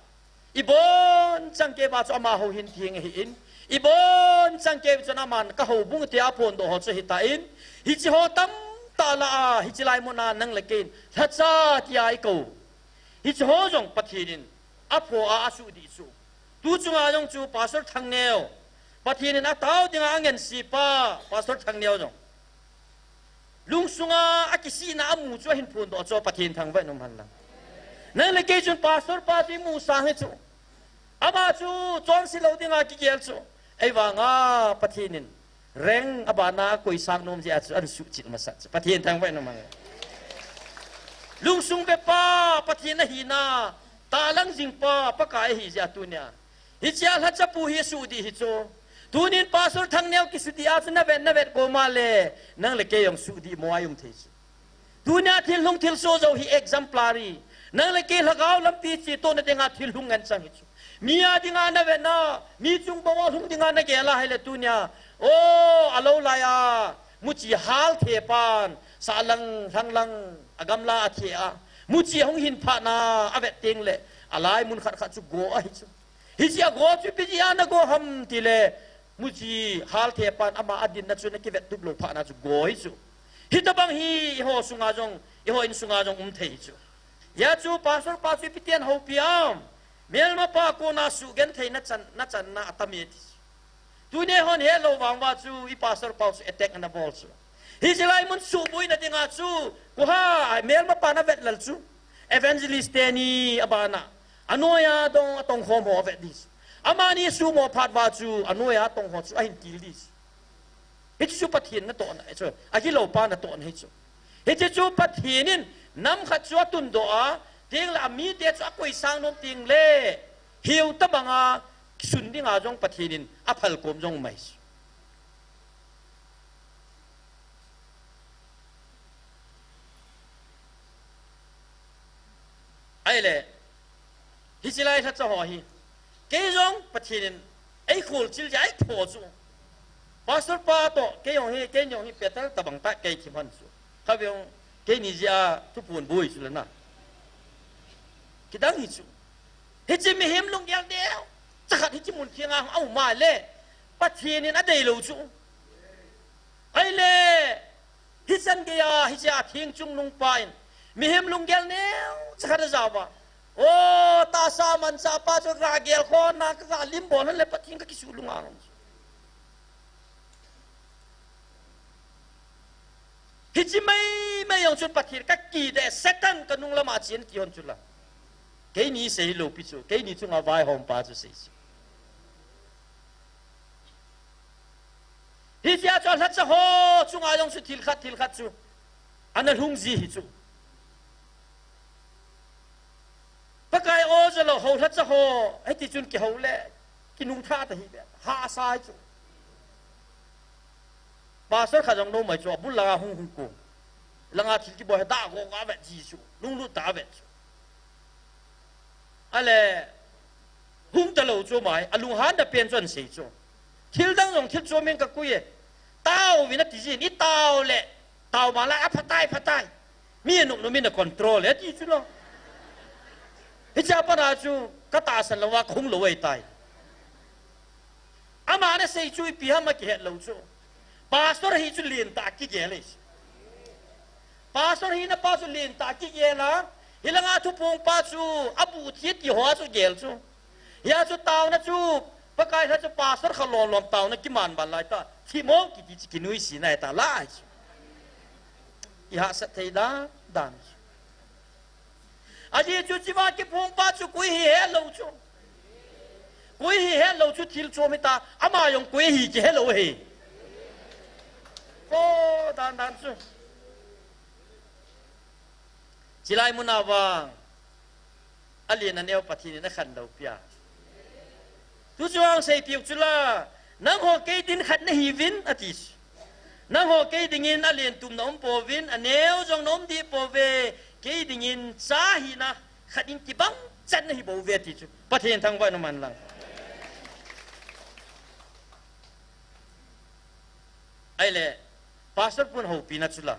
Ibon chang kei uva chu ama houin theng ahin. Ibon chang kei uva chun aman ka houbung tia aphondoh ho chu ahitan. Hiche ho tamtah lah a, hiche lai mun a nang le kei in, lhacha tia ikou. Hiche ho jong Pathen in aphoh a asudih chu. Tu chunga jong chu Pastor Thangneo. Pathen in atao dinga angensipa, Pastor Thangneo jong. Lungsunga akisihna amu chu ahin phondoh chu Pathen thangvah in umhen lang. Nang le kei chun Pastor pa chu imu sang hi chu. Ama chu chonse lou dinga kigel chu. Ahivanga Pathen in rank abana akoi sang nom jeh a chu ahin suhchil masat chu. Pathen thangvah in umhen lang. Lungsung vepa, Pathen ahina, tahlang jingpa, Pakai ahi jeh a tunia. Hichea lhachapu hi sudih hi chu. Tunin Pastor Thangneo kisudih a chu navet, navet koma le, nang le kei jong sudih mo a i um thei chu. Tunia thil hung thilsoh jou hi exemplary. Nang le kei lhagao lampi chetohna dinga thil hung ngen chang hi chu. Mi a dinga navetna, mi chung banga hung dinga nagel a ahile tunia. O, alou lai a. Muchi hal the pan, sahlang, lhanglang, agamla athe a. Muchi ahung hin phatna, avet teng le. Alai mun khat khat chu go ahi chu. Hiche a go chu ipi jeh a nago ham tile, muchi hal the pan ama adinna chu nakivet tup lou phatna chu go hi chu. Hitabang hi eiho sunga jong, eiho insunga jong um thei hi chu. Hia chu pastor pa chu ipi tin houpi am. Melmapa kona sugentheina chan, nachanna atam e ti chu. Tunia eihon helou vang uva chu i pastor pau chu attack ana bol chu. Hiche lai mun suhboina dinga chu, koha, melmapan avet lal chu. Evangelist teni abana. Anoiya dong atongkhom ho avet ding chu. Amani suhmo phat uva chu, anoiya atong ho chu ahin til ding chu. Hiche chu Pathen natohna, chu, agilou pa natohna hi chu. Hiche chu Pathen in nam khat chu atundoh a, teng le amite chu akoi sang nom teng le, hiu tabanga sun dinga jong Pathen in aphalkom jong mai chu. Ahile, hiche lai lhacha ho hi. Kei jong Pathen in eikholchil jeh a eiphoh chu. Pastor pa toh, kei jong hi, kei jong hi petal tabang tah kei thim hon chu. Khatvei jong, keini jeh a thuphon boi chu lana. Kidang hi chu. Hiche mihem lunggel neocha khat hiche mun thenga aum a le. Pathen in adeilou chu. Ahile, hichan geiya, hichea theng chungnung pa in, mihem lunggel neocha khat ajao uva. O, tahsa manchah pa chu gagel khona, ka galim bol hon le Pathen kakisuh lunga lou. Hiche maimai jong chun Pathen kakide, Satan kanung lama chen ti hon chu la. Keini sei lou pi chu, keini chunga vaihom pa chu sei chu. Hichea chu alhacha ho chunga jong chu thil khat, thil khat chu ana lhung ji hi chu. Pakai o jeh lou ho lhacha ho, hiti chun kihou le, kinung tha ta hi ve, hahsa hi chu. Pastor khat jong nom mai chu, abul langa hung hung ko. Langa thil kibol hi dah go ga vet ji chu, lunglut ta vet chu. Ahile, hung talou chu mai, alunghan na pen chu ahin sei chu. Thil dang jong thil chu min kakoi e. Tao vin ati jin, itao le, tao ma la, aphatai, phatai. Mi anop nop min acontrol e, ati chu lo. Hichea pat a chu, katahsan louva, kahung lou ahitai. Ama nasei chu ipi ham akihet lou chu. Pastor hi chu lentah kigel e. Pastor hina pa chu lentah kigel a. Hilanga thuphong pa chu abu thi ti ho a chu gel chu. Hia chu taona chu Pakai lha chu pastor kha lom lom taona kiman ban lai ta. Thimo kiti chu kinuisat nai ta lai chu. I hahsat thei dan dan chu. Ajeh chu hichea kiphong pa chu koi hi helou chu. Koi hi helou chu thil chom hita, ama jong koi hi kihelou hi. Ko dan dan chu. Chilai muna vang. Alen aneo Pathen in akhanlou pia. Tuchung seipeh u chula, nangho kei din khat nahiuvin, ati. Nangho kei dingin alen tum naum pouvin, aneo jong naum deh pouve, kei dingin cha hina khat in kibang chan nahi bouve, ati chu. Pathen thangvah in umhen lang. Ahile, Pastor pun houpina chula.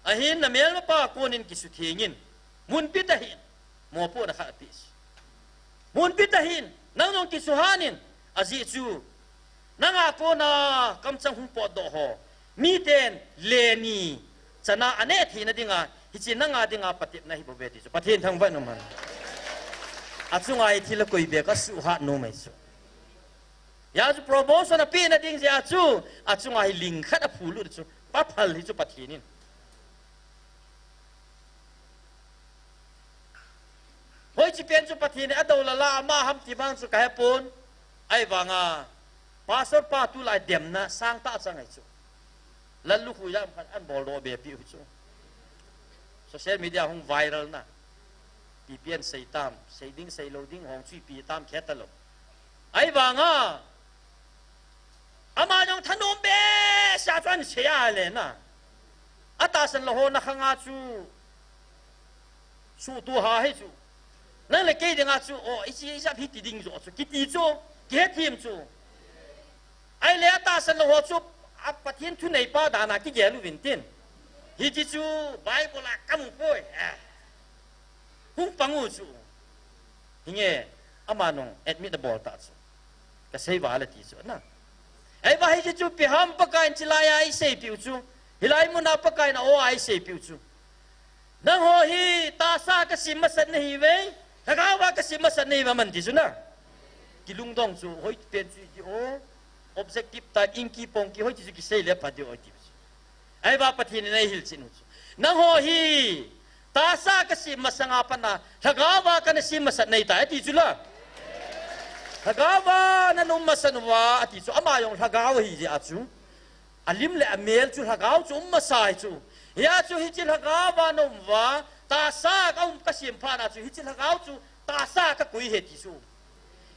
Ahin na melmapa konin kisuthengin. Munpi tahin. Mopohna khat apeh. Munpi tahin. Nang jong kisuhanin. Ajeh chu. Nanga kona kamchang hung potdoh ho. Miten leni. Chana aneh theina dinga. Hiche nanga dinga patepna hibouve ti chu. Pathen thangvah in umhen. Achunga hi thil akoi beh kasuhat nom ahi chu. Hijeh a chu promotion apehna ding jeh a chu, achunga hi ling khat aphulut chu, paphal hi chu Pathen in. Hoiche pen chu Pathen in adou lala ama ham ti vang chu kahepon. Ahivanga, pastor pa tulai demna sangtah chang ahi chu. Lallukhuiya ham khat anboldoh be piu chu. Social media hung viral na. Ipi asei tam, sei ding, sei lou ding, hung chu ipi tam, khe talou. Ahivanga, ama jong thanom behseh a chu ahin sei a le na. Atahsan lou ho nakhanga chu, suhtuh ha hi chu. Nang le kei dinga chu, o, ichi, ijat hiti ding jo chu, kiti chu, kihethem chu. Ahile atahsan lou ho chu, a Pathen thuneipa dana kigel uvin tin. Hiche chu, Bible a kamu poi, eh. Hung pang u chu. Hinge, ama nung admit abol ta chu. Kasei val ati chu na. Ahivang hiche chu ipi ham Pakaiyin chilai a eiseipiu chu. Hilai muna Pakaiyin a o a eiseipiu chu. Nangho hi tahsa kasem masat nahiuve. Lhagao a kasem masat nahiuve aman ti chu na. Kilungdong chu, hoipen chu iti o. Objective ta, inki pongki hoiche chu kisei le pha diu ati chu. Ahivang Pathen in eihil chin u chu. Nangho hi, tahsa kasem masanga pat a, lhagao a kana sem masat nahitai, ati chu la. Lhagao a naum masat uva, ati chu, ama jong lhagao ahi jeh a chu. Alim le amel chu lhagao chu um masa ahi chu. Hijeh a chu hiche lhagao a naum uva, tahsa kaum kasem phat a chu, hiche lhagao chu tahsa kakoi ahi ti chu.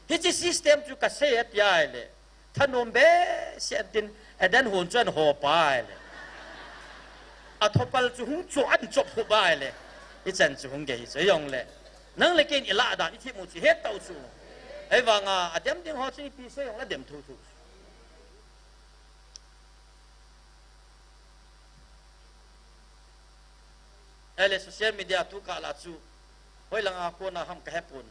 Hiche system chu kasei ati ahile. Thanom behseh in tin, Eden hon chu ahin ho pai le. Athopal chu hung chu ahin chop khu pai le. Hichan chu hung gei chu jongle. Nang le kei in ilah dan ithem u chu het tau chu. Ahivanga, adem ding ho chu ipi sei jongle adem thotho. Ahile social media tu kah la chu, hoilang a kona ham kahepon.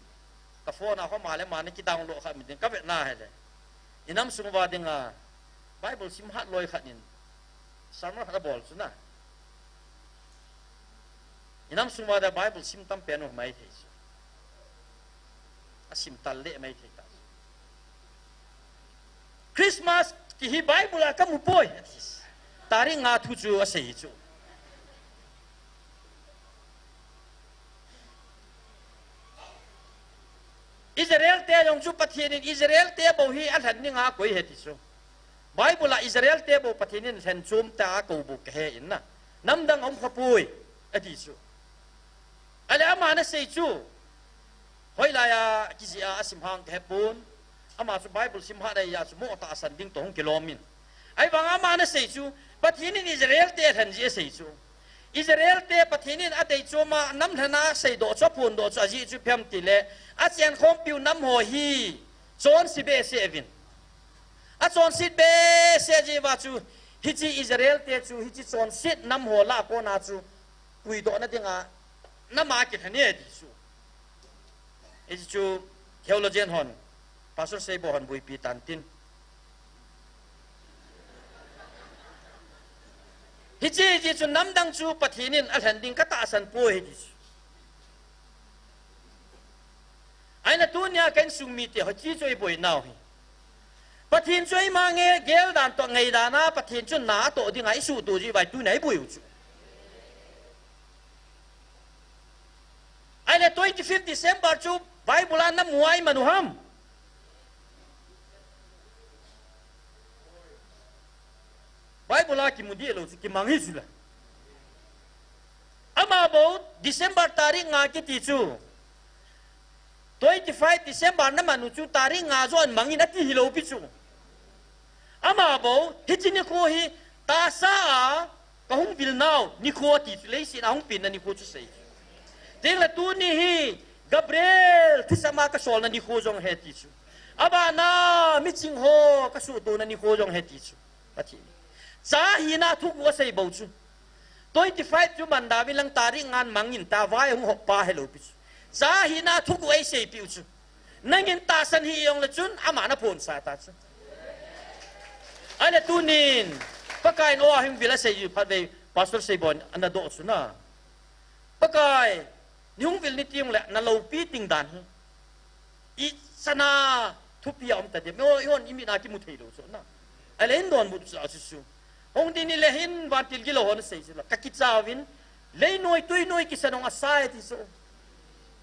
Ka phone a homa le ma na kidownload kha mi ding kavet na hile. Inam sung uva dinga, Bible sim hat loi khat in, sermon khat abol chu na. Inam sung uva dinga Bible sim tam pen u maithei chu. Asim tal le maithei ta. Christmas ti hi Bible a kamu poi, ati. Tarik nga thu chu asei chu. Israel te jong chu Pathen in Israel te bou hi alhen dinga akoi ahi ti chu. Bible a Israel te bou Pathen in lhen chom ta akou bou kahe in na. Namdang aum khapoi, ati chu. Ahile ama nasei chu. Hoilai a kijih a asim ham kahepon. Ama chu Bible sim hat ahi a chu mo tahsan ding toh hung kilom in. Ahivang ama nasei chu, Pathen in Israel te alhen jeh asei chu. Israel te Pathen in adei chom a namlhen a aseidoh chu, aphondoh chu ajeh chu ipi ham tile, achenkhompiu nam ho hi chonse behseh uvin. Achonset behseh jeh uva chu, hiche Israel te chu, hiche chonset nam ho lah a kona chu, puidohna dinga, nam a kilhen e ti chu. Hiche chu theologian hon, Pastor Seibo hon boipi tan tin. Hiche, hiche chu namdang chu Pathen in alhen ding katahsan poi ahi ti chu. Ahina tunia ka insung mite ho hiche chu iboinau hi. Pathen chu eima nge gel dan toh ngaidan a Pathen chu na atoh dinga isuhtoh jeh uva tunia iboi u chu. Ahile twenty-fifth December chu Bible a namu a iman u ham. Bible a kimu dih lou chu kimang hi chu la. Ama bou December tarik nga kiti chu. Twenty-five December naman u chu tarik nga joh in mangin ati hilou pi chu. Ama bou, hiche nikho hi, tahsa a, kahung vil nau, nikho ati chu leiset a hung penna nikho chu sei. Tengle tuni hi, Gabriel, thisam a kasolna nikho jong ahi ti chu. Abana, miching ho, kasuhtohna nikho jong ahi ti chu. Pathen. Cha hina thuguh asei bou chu. Twenty five chu man da vin lang tarik ngan mangin ta vai hung hop pa helou pi chu. Cha hina thuguh eisei piu chu. Nangin tahsan hih jongle chun ama naphonsa ta chu. Ahile tunin, Pakaiyin o ahung vil asei u phat vei, Pastor Seibon ana doh chu na. Pakai, nahung vil ni ti jongle, naloupi ting dan hi. Ichan a thupi a um tadem. O, ihon imit a kimu thei lou chu na. Ahile hin donbut chu a chu chu. Hung ding ni le hin vantil gilou hon asei chu la. Ka kicha uvin, lei noi, tui noi, kisa nong asai ti chu.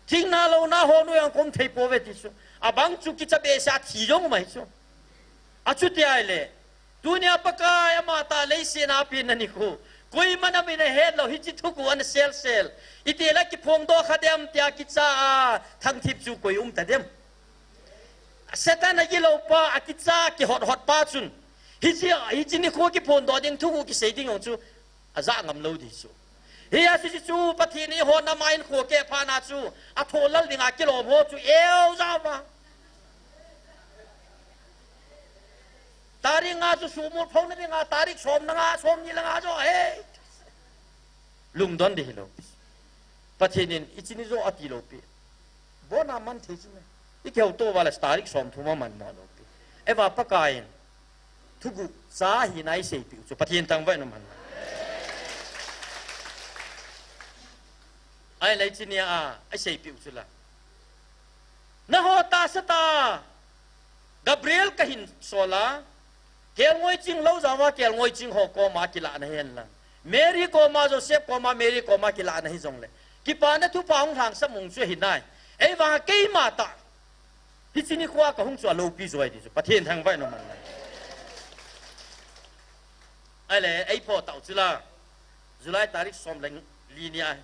Thing na lou na ho noi ang kom thei pouve ti chu. Abang chu kicha behseh a thi jong um ahi chu. Achuti ahile, tunia Pakai ama tah leiset a apenna nikho, koiman amin ahet lou, hiche thuguh ana selsel. Itih le kiphongdoh kha dem tia kicha a thangthip chu koi um tadem. Satan agilou pa, akicha kihothot pa chun, hiche, hiche nikho kiphondoh ding, thuguh kisei ding jong chu aja ngam lou ding chu. Hijeh chun chu Pathen in eiho nam a hinkho keh phat na chu, athoh lal dinga kilom ho chu eu jao va. Tarik nga chu sumul phong na dinga, tarik som na nga, som ni le nga jo, he. Lungdon ding hilou. Pathen in hiche ni jo ati lou pi. Bon a man thei chu me. I kihouto uva le tarik som thum a man mo lou pi. Ahivang Pakaiyin thuguh cha hina eisei piu chu Pathen thangvah in um hen. Ahile hiche nia eisei piu chu la. Nangho tahsa tah Gabriel kahin sol a, kelngoi ching lou jao va, kelngoi ching ho koma kilah na hihen lang. Mary koma, Joseph koma, Mary koma kilah na hijongle, kipana thupha hung lhangsam mong chu ahi nai. Ahivang keima tah hiche nikho a kahung chu aloupi jo ahi ti chu Pathen thangvah in um hen. Ahile, eiphoh tau chu la. July tarik som le li ni ahi.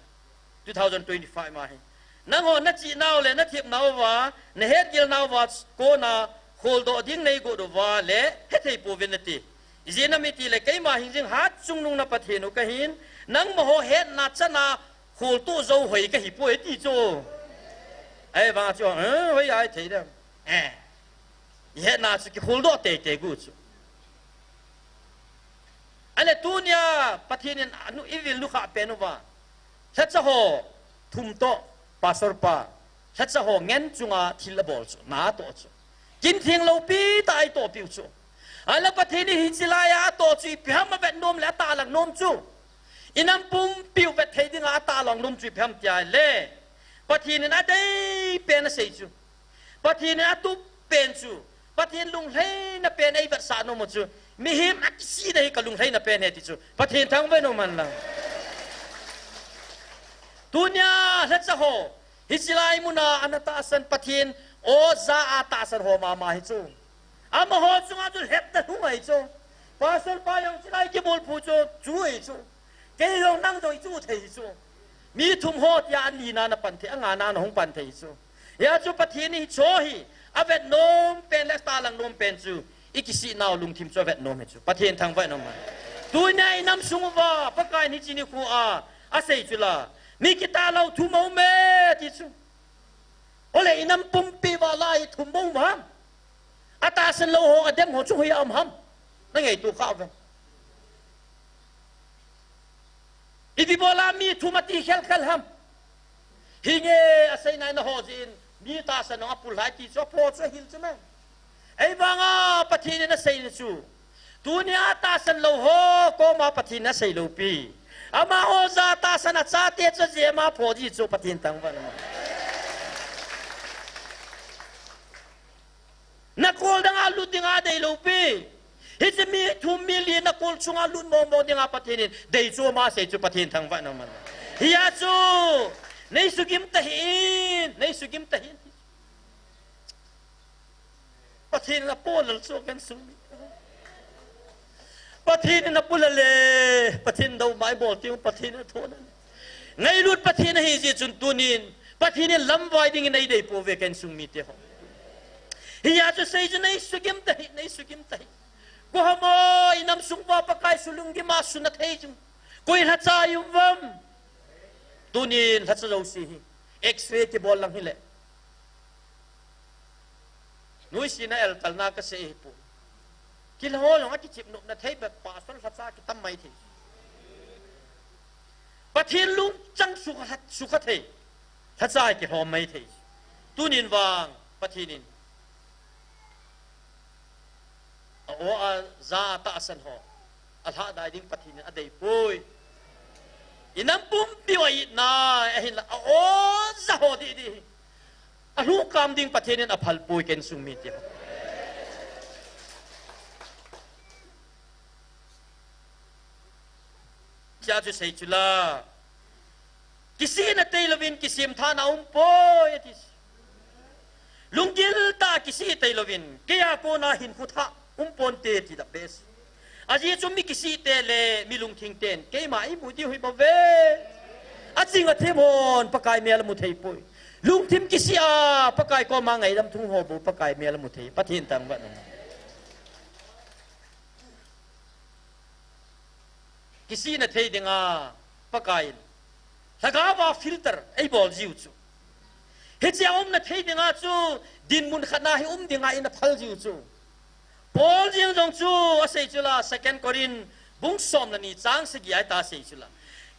Two thousand twenty-five ma hi. Nangho nachih nau le nathep nauva, nahetgil nauva kona kholdoh ding neigot uva le hethei pouve nati. Ijeh inem itile keima hingjing hatchungnung na Pathen u kahin, nangma ho hetna chan a kholtoh jou hoi kahi poi ti chu. Ahivang chu, eh, hoi a hethei dem. Eh. Ihetna chu kikholdoh teitei gu chu. Ahile tunia Pathen in anu, ivil nukhah pen uva, lhacha ho thum toh, Pastor pa, lhacha ho ngen chunga thil abol chu, na atoh chu. Kin theng loupi tah a eitoh piu chu. Ahile Pathen in hiche lai a atoh chu ipi ham avet nom le atahlang nom chu. Inam pumpi u vet thei dinga atahlang nom chu ipi ham tia le, Pathen in adei pen asei chu. Pathen in atup pen chu, Pathen lunglhaina pen eivetsah nom u chu, mihem akisihna hi kalunglhaina pen ahi ti chu Pathen thangvah in um hen lang. Tunia lhacha ho, hiche lai muna ana tahsan Pathen oja a tahsan ho mama hi chu. Amaho chunga chu lhepna lhung ahi chu. Pastor pa jong hiche lai kibulphu chu, chu ahi chu. Kei jong nang jong ichu thei hi chu. Mi thum ho tia alina napan thei, angana nahung pan thei hi chu. Hia chu Pathen in hiche hi avet nom pen le atahlang nom pen chu, ikisih nau lungthim chu avet nom hi chu. Pathen thangvah in um hen. Tunia inam sung uva Pakai in hiche nikho a asei chu la, mi kitah lou thum aume ti chu. Ole inam pumpi uva la ithum bou ham? Atahsan lou ho, adem ho chu hoiya um ham? Nangaito kha uvem? Ipi bola mi thum ati khelkhel ham? Hinge asei nai naho jin, mi tahsan nong apul lhai ti chu apho chu ahil chu me. Ahivanga Pathen in asei na chu, tunia tahsan lou ho koma Pathen in asei loupi. Ama oja tahsan achate chu ajeh a apho ji chu Pathen thangvah in um hen. Nakol danga lut dinga adei loupi. Hiche mi thum mi li nakol chunga lut mong mong dinga Pathen in dei chu ama asei chu Pathen thangvah in um hen. Hia chu, nei sugim tahih in, nei sugim tahih in. Pathen in apolal chu ken sung mi. Pathen in apolal e, Pathen dou mai bol tiu, Pathen in athon. Ngailut Pathen ahi jeh chun tunin, Pathen in lamvai dingin eidei pouve ken sung mite ho. Hia chu sei chu nei sugim tahih, nei sugim tahih. Koiham o, inam sung uva Pakai sulunggim a suna thei chu. Koi lhacha i um uvem? Tunin lhacha jouse hi X-ray kibol lang hile. Nuisat na eltalna kasei hi pu. Kila ho jong akichip nopna thei bep pastor lhacha kitam mai thei. Pathen lungchang sukha, sukha thei. Lhacha kihom mai thei. Tunin vang, Pathen in. A aw a za a tahsan ho. A lhadai ding Pathen in a dei poi. I nam pumpi a itna, ahinla, a aw za ho di di. A lhukam ding Pathen in a phal poi ken sung mi ti ho. Chia chu sei chu la. Kisihna tei lovin kisim thana um poi, ati. Lunggil ta kisih tei lovin, kei a kona hin khu tha um ponte ti da bes. Ajeh chu mi kisih te le mi lungthim ten, keima i mu diu hi bou ve. A ching a them hon, Pakai mel a mu thei poi. Lungthim kisih a, Pakai koma ngaidam thum ho bou, Pakai mel a mu thei, Pathen tangvah nung. Kisihna thei dinga, Pakai in. Lhagao a filter, ei bol jiu chu. Hichia umna thei dinga chu, dinmun khat na hi um dinga in a phal jiu chu. Paul jeng jong chu, a sei chu la, Second Corinth, bung som le ni chang sagi a ta sei chu la.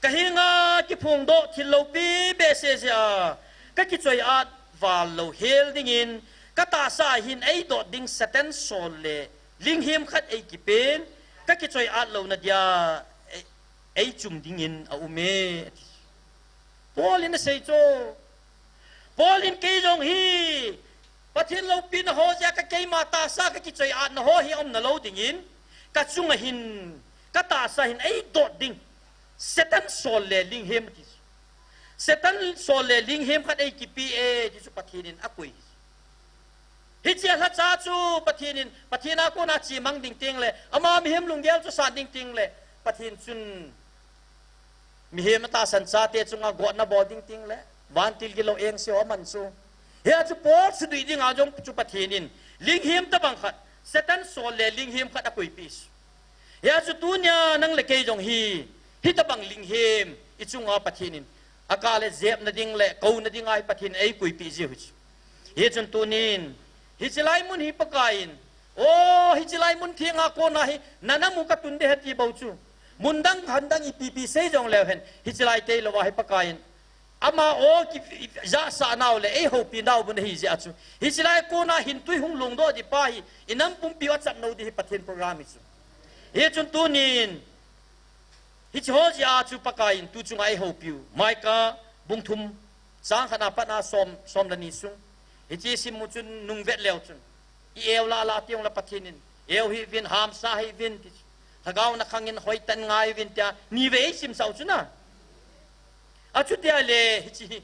Ka henga kiphongdoh thil loupi behseh jeh a, ka kichoi-at val lou hel dingin, ka tahsa hin ei dot ding Satan sol le, linghem khat ei kipen, ka kichoi-at louna dia, ei, ei chung dingin a um e, ati. Paul in a sei chu. Paul in kei jong hi, Pathen loupina ho jeh a ka keima tahsa ka kichoi-atna ho hi umna lou dingin, ka chunga hin, ka tahsa hin ei dot ding. Satan sol le linghem ati chu. Satan sol le linghem khat ei kipe e, ti chu Pathen in a koi. Hichia lhacha chu Pathen in, Pathen a kona chemang ding teng le, ama mihem lunggel chu san ding teng le, Pathen chun mihem a tahsan chate chunga gotna bol ding teng le, vantil gilou eng se ho aman chu. Hia chu Paul sudui dinga jong chu Pathen in, linghem tabang khat, Satan sol le linghem khat a koipi chu. Hia chu tunia nang le kei jong hi, hitabang linghem, i chunga Pathen in, a ka le jepna ding le, kouna dinga hi Pathen ei koipi jiu hi chu. Hichun tunin, hichi lai mun hi Pakai in, o, hichi lai mun thenga kona hi, nana mu ka tun de heti bou chu. Mun dang, han dang ipi pi sei jong leu hen, hichi lai tei lou a hi Pakai in. Ama o ki, i, ja sa nau le, ei houpi nau bun hi jeh a chu. Hichi lai kona hin tui hung lungdoh di pa hi, i nam pumpi a chap nou di hi Pathen program hi chu. Hichun tunin, hichi ho jeh a chu Pakai in tu chunga ei houpiu. Micah bung thum, chang khat na pat na som, som le ni sung. Hichi sim mu chun nung vet leu chun. I eu la la tiong la Pathen in. Eu hi vin, hamsa hi vin, ti. Lhagao na khang in hoi tan ngai vin tia. Ni ve ei sim sau chu na. A chu tia le, hichi hi.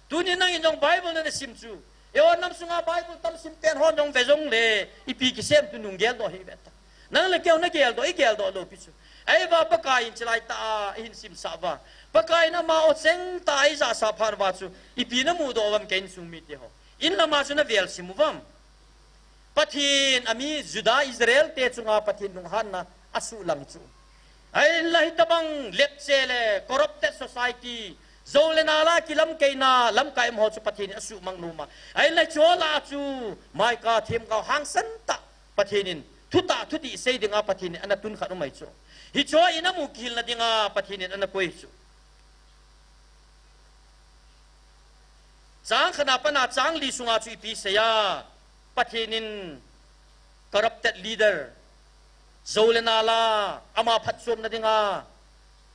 Tuni nang in jong Bible na na sim chu. Eiho nam sunga Bible tam sim pen hon jong ve jong le, ipi kisem tu nung geldoh hi ve ta. Nang le keu na geldoh, i geldoh lou pi chu. Ahivang Pakai in chilai ta a, i hin simsah uva. Pakai in ama o cheng ta a i jasa phat uva chu, ipi na mudoh uvam kei insung mite ho. In lama chu na vel sim uvam. Pathen a mi Judah Israel te chunga Pathen lunghanna a suhlang chu. Ahinla hitabang lepche le corrupted society, jou le nal a kilamkeina, lamkai um ho chu Pathen in a suhmang nom a. Ahinla hiche ho lah a chu, Micah themgao hangsan tah Pathen in, thutah thudih sei dinga Pathen in ana tun khat um ahi chu. Hiche ho in a mu kihilna dinga Pathen in ana koi chu. Chang khat na pat na chang li sunga chu ipi sei a, Pathen in corrupted leader, jou le nal a, ama phatchomna dinga,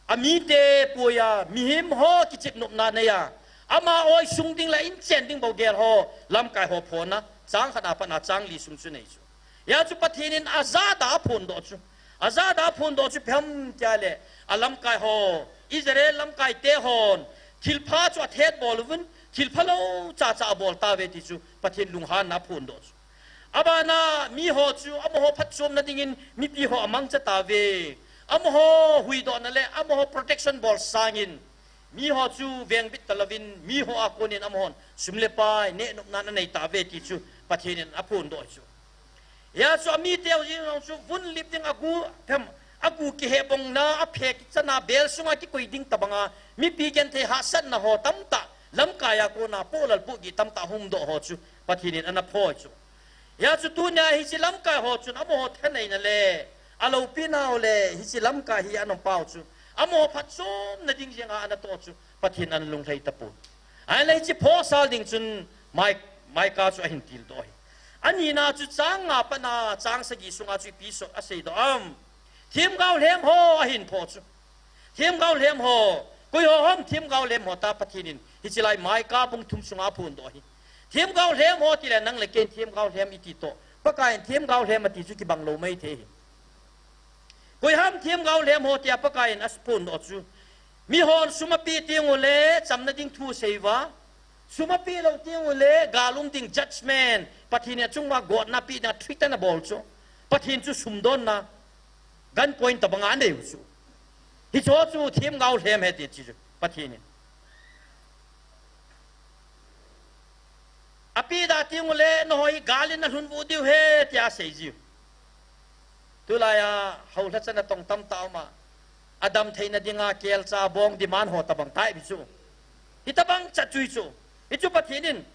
a mite pui a, mihem ho kichepnopna nei a, ama oi sung ding le in chen ding bou gel ho, lamkai ho phon a, chang khat na pat na chang li sung chu nei chu. Hia chu Pathen in a jada a phondoh chu. A jada a phondoh chu ipi ham tia le, a lamkai ho, Israel lamkai te hon, thilpha chu a thet bol uvin, thilpha lou cha cha a bol tauve ti chu Pathen lunghanna a phondoh chu. Abana mi ho chu, amaho phatchomna dingin mipi ho a mangcha tauve. Amaho huhdohna le, amaho protection bol sangin, mi ho chu vengbit talouvin, mi ho a konin amahon sum le pai, nehnopna ana nei tauve ti chu Pathen in a phondoh chu. Hia chu a mite ho jeng jong chu vun lip ding a gu, them, a gu kihebongna, a phe kichana, bel sunga kikoi ding tabanga, mipi genthei hahsatna ho tamtah, lamkai a kona, polal pugih tamtah humdoh ho chu, Pathen in ana phoi chu. Hia chu tunia hiche lamkai ho chun amaho thaneina le, a loupina ho le, hiche lamkai hi ana pao chu, Amaho phatchomna ding jenga ana toh chu Pathen ana lunglhai tapon. Ahile hiche phosal ding chun Mai-, Micah chu ahin tildoh ahi. Anina chu chang nga patna chang sagi sunga chu ipi aseidoh am? Themgao lhem ho ahin phoh chu. Themgao lhem ho. Koi ho ham themgao lhem ho ta Pathen in hiche lai Micah bung thum sunga aphondoh ahi. Themgao lhem ho tile nang le kei in themgao lhem iti toh, Pakaiyin themgao lhem ati chu kibang lou maithei hi. Koi ham themgao lhem ho tia Pakaiyin aphondoh chu. Mihon sum apeh tengule chamna ding thu aseiuva, sum apeh lou tengule gal um ding judgment, Pathen in achunguva gotna apeh dinga threaten abol chu. Pathen chu sumdonna gun point tobanga aneiu chu. Hicheho chu themgao lhem ahi ti chu Pathen in apeh da tengule nangho hi gal in nalhun vuh diu ahi tia aseijiu. Tulaiya houlhacha natong tamtah uma, adam theina dinga kelcha bong demand ho tobang tai chu. Hitobang chat chu hichu. Hichu Pathen in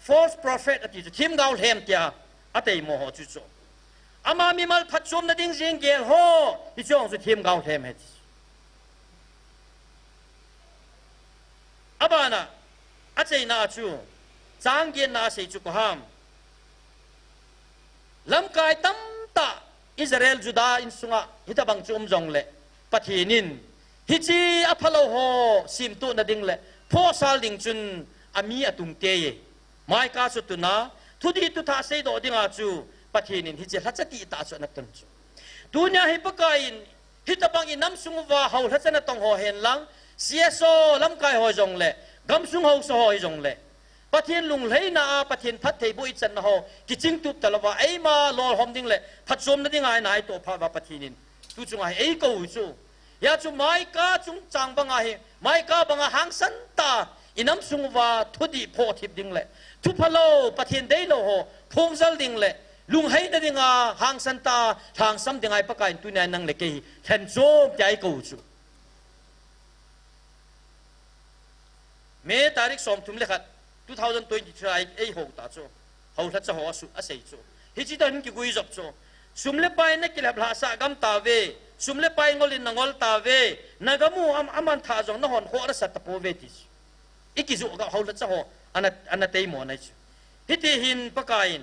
false prophet ati chu, themgao lhem tia ateimo ho chu chu. Ama mimal phatchomna ding jeng gel ho, hichu chu themgao lhem ahi ti chu. Abana achaina chu, chang getna asei chu koi ham? Lamkai tamtah Israel Judah insunga hitobang chu um jongle, Pathen in hiche aphalou ho semtohna ding le phosal ding chun ami atungteiye. Micah chu tuna thudih thuthah seidoh dinga chu Pathen in hiche lhacha tihtah chu ana tun chu. Tunia hi Pakaiyin hitobang inam sunguva houlhacha natong ho henlang, C S O lamkai ho jongle, gamsung haosa ho hijongle, Pathen lunglhaina a Pathen phattheiboh ichanna ho kichingtup talouva, eima lolhom ding le phatchomna dinga eina eitoh phat uva Pathen in tuchunga hi eikou chu. Hia chu Micah chungchang banga hi, Micah banga hangsan tah inam sunguva thudih phohthip ding le thuphalou, Pathen deilou ho phongjal ding le lungheina dinga hangsan tah lhangsam dinga hi Pakaiyin tunia nang le kei hi lhenchom tia eikou chu. May tarik somthum le khat, two thousand twenty-three a ei, eihou ta chu. Houlhacha ho asu, asei chu. Hiche toh hin kiguijop chu. Sum le pai nakilhaplhah sah gam tauve. Sum le pai ngol in nangol tauve. Nagam u am, aman thah jong nahon khoh nasah tapouve ti chu. Ikijoh gam houlhacha ho ana, ana teimo nai chu. Hiti hin Pakaiyin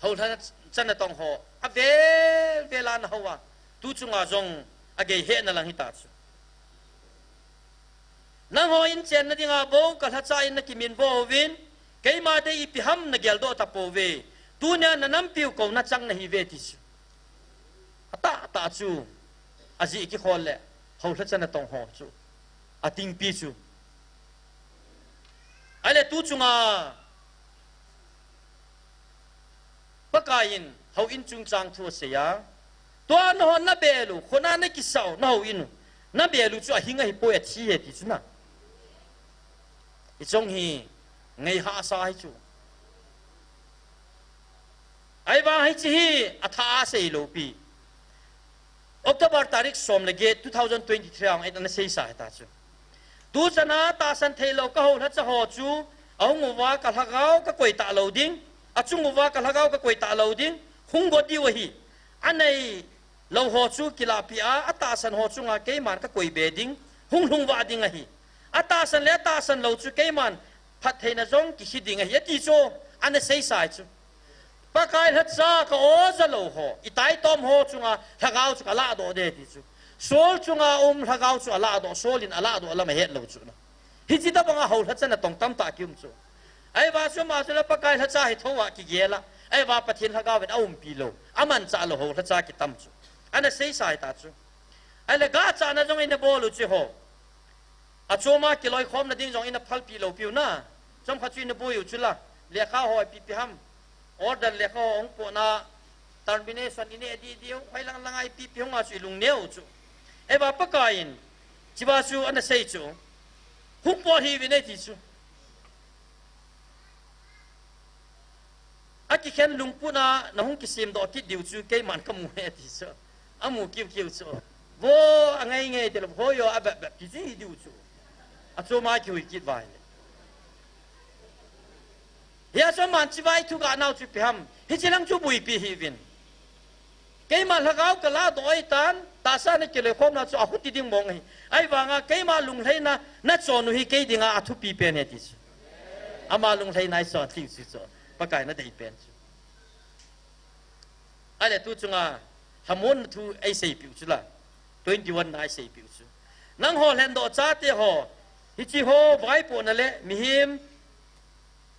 houlhacha natong ho avel vel a ana hou a, tuchunga jong agei hena lang hita chu. Nangho in chenna dinga bou kalhacha in nakiminvo uvin, keima dei ipi ham nageldoh tapouve. Tunia nanampiu kouna chang nahiuve ti chu. Atahtah chu, ajeh kikhol le houlhacha natong ho chu, atingpi chu. Ahile tuchunga Pakaiyin houin chungchang thu asei a, tua nahon nabel u, khona nakisah u, nahouin u, nabel u chu ahing ahipoi, athi ahi ti chu na. Hiche jong hi ngeihahsa ahi chu. Ahivang hiche hi athah a seilou pi. October tarik som le get, two thousand twenty-three a ana seisa hita chu. Tuchana tahsan theilou ka houlhacha ho chu, ahung uva ka lhagao ka koi talou ding, achung uva ka lhagao ka koi talou ding, hung got diu ahi. Aneilou ho chu kilahpeh a, atahsan ho chunga keiman ka koi be ding, hung lhung vah ding ahi. Atahsan le atahsan lou chu keiman phattheina jong kikhi ding ahi, ati chu, ana seisa chu. Pakai lhacha ka oja lou ho, itaitom ho chunga lhagao chu ka lahdoh ding ti chu. Saul chunga um lhagao chu alahdoh, Saul in alahdoh lam ahet lou chu na. Hiche tobanga houlhacha natong tamtah kium chu. Ahivang chu ama chu la Pakai lhacha hi thou a kigel a, ahivang Pathen lhagao in aumpi lou, amanchah lou houlhacha kitam chu. Ana seisa hita chu. Ahile gachana jong ina bol u chu ho. Achoma kiloikhomna ding jong ina phalpi lou piu na. Chomkhat chu ina boi u chu la. Lekha ho ipi ipi ham. Order lekha ho hung pohna. Termination ineh didi u. Hoilang langa ipi ipi hunga chu ilung neo u chu. Ahivang Pakaiyin. Hicheva chu ana sei chu. Hung pot hih uvin ati chu. Akikhen lungput a nahung kisemdoh kit diu chu keiman kamu e ati chu. Amu kiu kiu chu. Vo angai ngai tilou, hoi o abep bep kiti diu chu. Achoma kihui kit vai le. Hia chu aman hicheva thu gah nau chu ipi ham. Hiche lang chu buipi hih uvin. Keiman lhagao ka lahdoh ahitan, Tahsa na kiloikhomna chu ahuti ding mong ahi. Ahivanga keima lunglhaina nachon u hi kei dinga athupi pen ahi ti chu. Ama lunglhaina ichon thei u chu chu. Pakai nadei pen chu. Ahile tu chunga lhamonna thu eiseipeh u chu la. Twenty-one na eiseipeh u chu. Nangho lhendoh chate ho, hiche ho vaipohna le mihem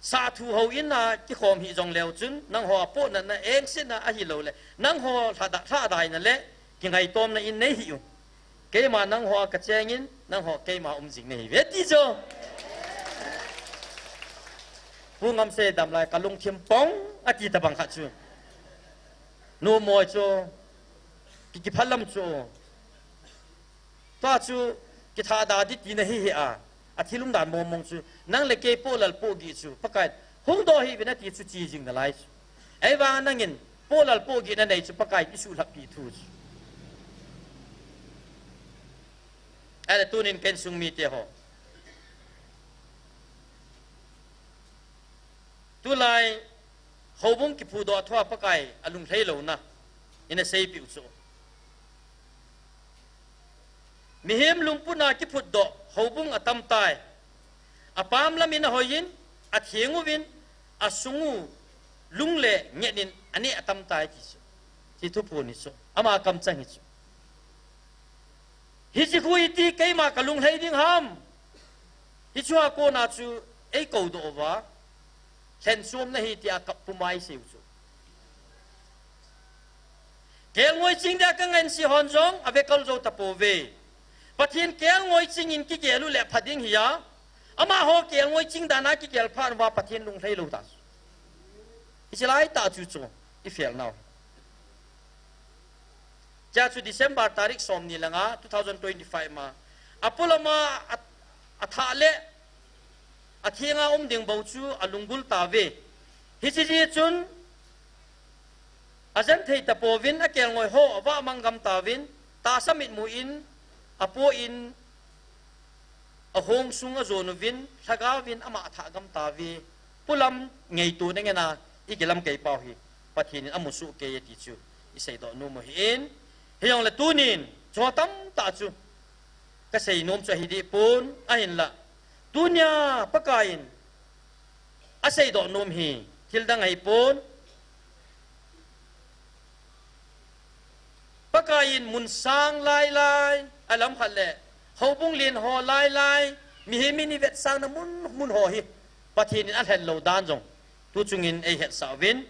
sahthu houin a kikhom hih jongleu chun, nangho a pohnatna engsetna ahilouleh, nangho lhada-, lhadaina le kingaitomna in nei hih un. Keima nangho a kachengin, nangho keima um jing nahiuve ti chu. Pu Ngamsei damlai kalungthim pong ati tabang khat chu. Numei chu, ki, kiphalam chu. Tua chu, kithada di tina hi hi a. Athil umdan mong mong chu. Nang le kei pohlal pohgih chu. Pakai, hungdoh hih uvin ati chu che jing nalai chu. Ahivang nangin, pohlal pohgih nanei chu Pakai isuhlhap pi thu chu. Ahile tunin ka insung mite ho. Tulai, houbung kiphudoh thua Pakai alunglhai louna. Ina seipeh u chu. Mihem lungput a kiphutdoh, houbung atamtai. Apam lamin ahoiyin, atheng uvin, asung u, lung le ngetnin, aneh atamtai ti chu. Ti thuphon hi chu. Ama kamchang hi chu. Hiche khu iti keima kalunglhai ding ham. Hichea kona chu, eikoudoh uva. Lhenchomna hi tia kappumai seiu chu. Kelngoi ching dia kangansei hon jong, avekal jou tapouve. Pathen kelngoi chingin kigel u le pha ding hia. Amaho kelngoi ching dana kigel phat uva Pathen lunglhai lou ta. Hiche lai tah chu chu, ifel nau. Chea chu December tarik somni langa, two thousand twenty-five ma. Apolama a, athah le, athenga um ding bou chu alunggul tauve. Hiche jeh chun, ajen thei tapouvin, akelngoi ho, avahmang gam tauvin, tahsa mitmu in, apo in, ahong sung ajon uvin, lhagaovin, ama athah gam tauve. Polam ngaito na ngen a, ikilam kei pau hi, Pathen in amu soh kei e ti chu, iseidoh nom u ahin, hijongle tunin, chu tamtah chu, kasei nom chu ahi deh pon, ahinla. Tunia, Pakai in, aseidoh nom hi, thil dang ahipon. Pakai in mun sang lai lai, alam khat le, houbung len ho lai lai, mihem in ivetsahna mun, mun ho hi, Pathen in alhen lou dan jong, tu chungin eihetsah uvin.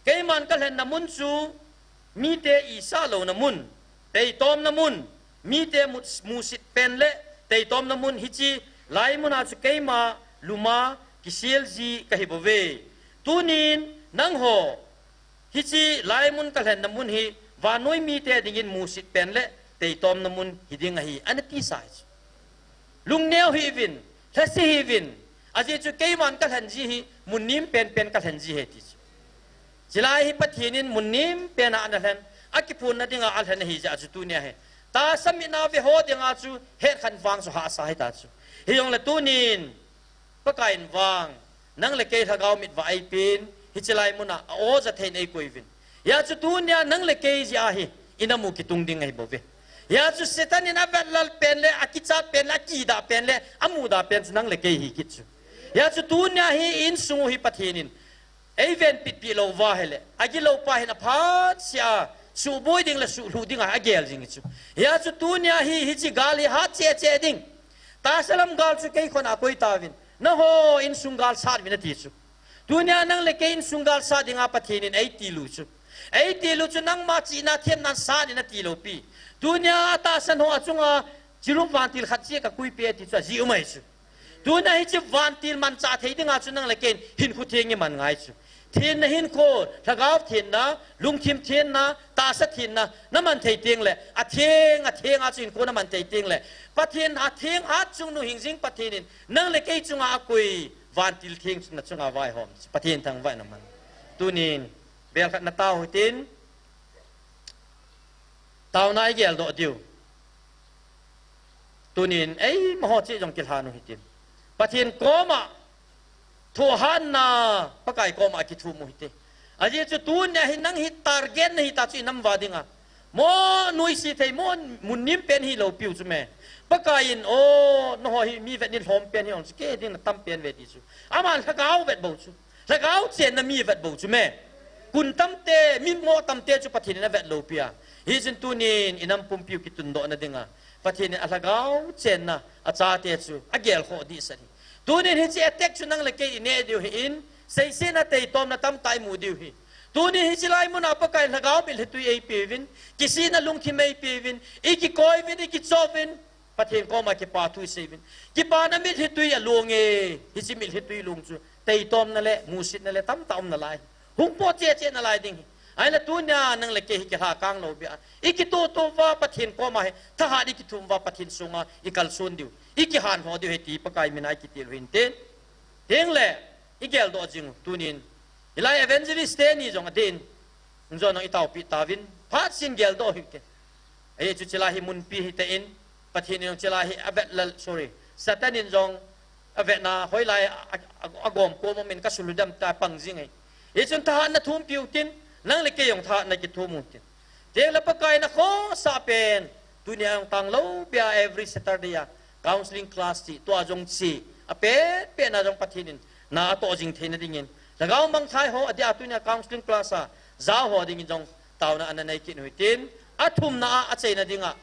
Keiman kalhenna mun chu, mite isah louna mun, teitomna mun, mite mu-, musit pen le teitomna mun hiche lai muna chu keima luma kisel ji kahi bouve. Tunin nangho hiche lai mun kalhenna mun hi vannoi mite dingin musit pen le teitomna mun hiding ahi, ana tisa ahi chu. Lungneo hih uvin, lhase hih uvin, ajeh chu keiman kalhen ji hi, mun nem pen pen kalhen ji ahi ti chu. Chulai hi Pathen in mun nem pen a analhen, akiphonna dinga alhen ahi jeh a chu tunia hi. Tahsa mit a ve ho dinga chu, hetkhen vang chu hahsa hita chu. Hijongle tunin, Pakai in vang, nang le kei lhagao mit vah eipen, hiche lai muna, a-o ja thei in eikoi uvin. Hia chu tunia nang le kei jeh a hi, inamu kitung ding ahi bouve. Hia chu Satan in avetlal pen le, akichat pen le, akidah pen le, amudah pen chu nang le kei hi kit chu. Hia chu tunia hi insung u hi Pathen in, eiven pitpi lou uva ahile, agilou pa hin aphat sea, suboi ding le sulhu ding a, agel jing chu. Hia chu tunia hi, hiche gal hi hat cheh cheh ding. Tahsa lam gal chu kei khut a koi tauvin. Nangho insung gal sat uvin ati chu. Tunia nang le kei insung gal sat dinga Pathen in eitilu chu. Eitilu chu nangma chihna themna sat in atilou pi. Tunia atahsan ho achunga chilup vantil khat cheh kakoi peh ati chu ajeh um ahi chu. Tunia hiche vantil manchah thei dinga chu nang le kei in hinkho theng iman ngai chu. Thenna hinkho, lhagao thenna, lungthim thenna, tahsa thenna, naman thei teng le, atheng, atheng a chu hinkho naman thei teng le, Pathen atheng a chungnung hingjing Pathen in, nang le kei chunga akoi, vantil theng chu nachunga vaihom, Pathen thangvahna man. Tunin, bel khat natao hitin, taona igel doh diu. Tunin, eima ho cheh jong kilhan u hitin. Pathen koma, thohhatna, Pakai koma kithum u hite. Ajeh chu tunia hi nang hi target nahi ta chu inam uva dinga. Mo nuisi thei, mo mun nim pen hilou piu chu me. Pakai in, o, nangho hi mi vet ni lhom pen hi ong chu, kei ding na tam pen ve ti chu. Aman lhagao vet bou chu. Lhagao chenna mi vet bou chu me. Kun tamte, mi mo tamte chu Pathen in avet lou pia. Hichun tunin, inam pumpiu kitundoh na dinga Pathen in alhagao chenna achate chu agel khoh dihsah hi. Tunin hiche attack chu nang le kei ineh diu hi in, seisetna teitomna tamtah imu diu hi. Tunin hiche lai muna Pakai in lhagao mitlhi tui eipeuvin, kisihna lungthim eipeuvin, ikikoiuvin, ikichouvin, Pathen koma kipa thu iseiyuvin. Kipana mitlhi tui alung e, hiche mitlhi tui lung chu teitomna le, musitna le tamtah um nalai. Hung po cheche nalai ding hi. Ahinla tunia nang le kei hi kilhakang lou bia, ikituhtuh uva Pathen koma hi, thahat ikithum uva Pathen sunga ikalson diu, ikihanho diu hi ti Pakai mina ikitil u hinte. Tengle, igeldoh jing u, tunin. Hilai evangelist teni jong adin, hung jon nang itaopi tauvin, phat sin geldoh hite. Ahi chu chilai hi munpi hite in, Pathen in jong chilai hi avet lal, sorry, Satan in jong avetna hoilai a, a, a, agom kom umin kasulhudam ta pang jing ahi. Hichun thahatna thumpi utin, nang le kei jong thahatna kithum utin. Tengle Pakai in akhosah pen, tunia jong tanglou bia every Saturday a counseling class ti, tua jong chi, apetpetna jong Pathen in na atoh jing theina dingin, lhagao mangthai ho adia tunia counseling class a jao ho dingin jong taona ana nei kit u hitin, athumna a, acheina dinga,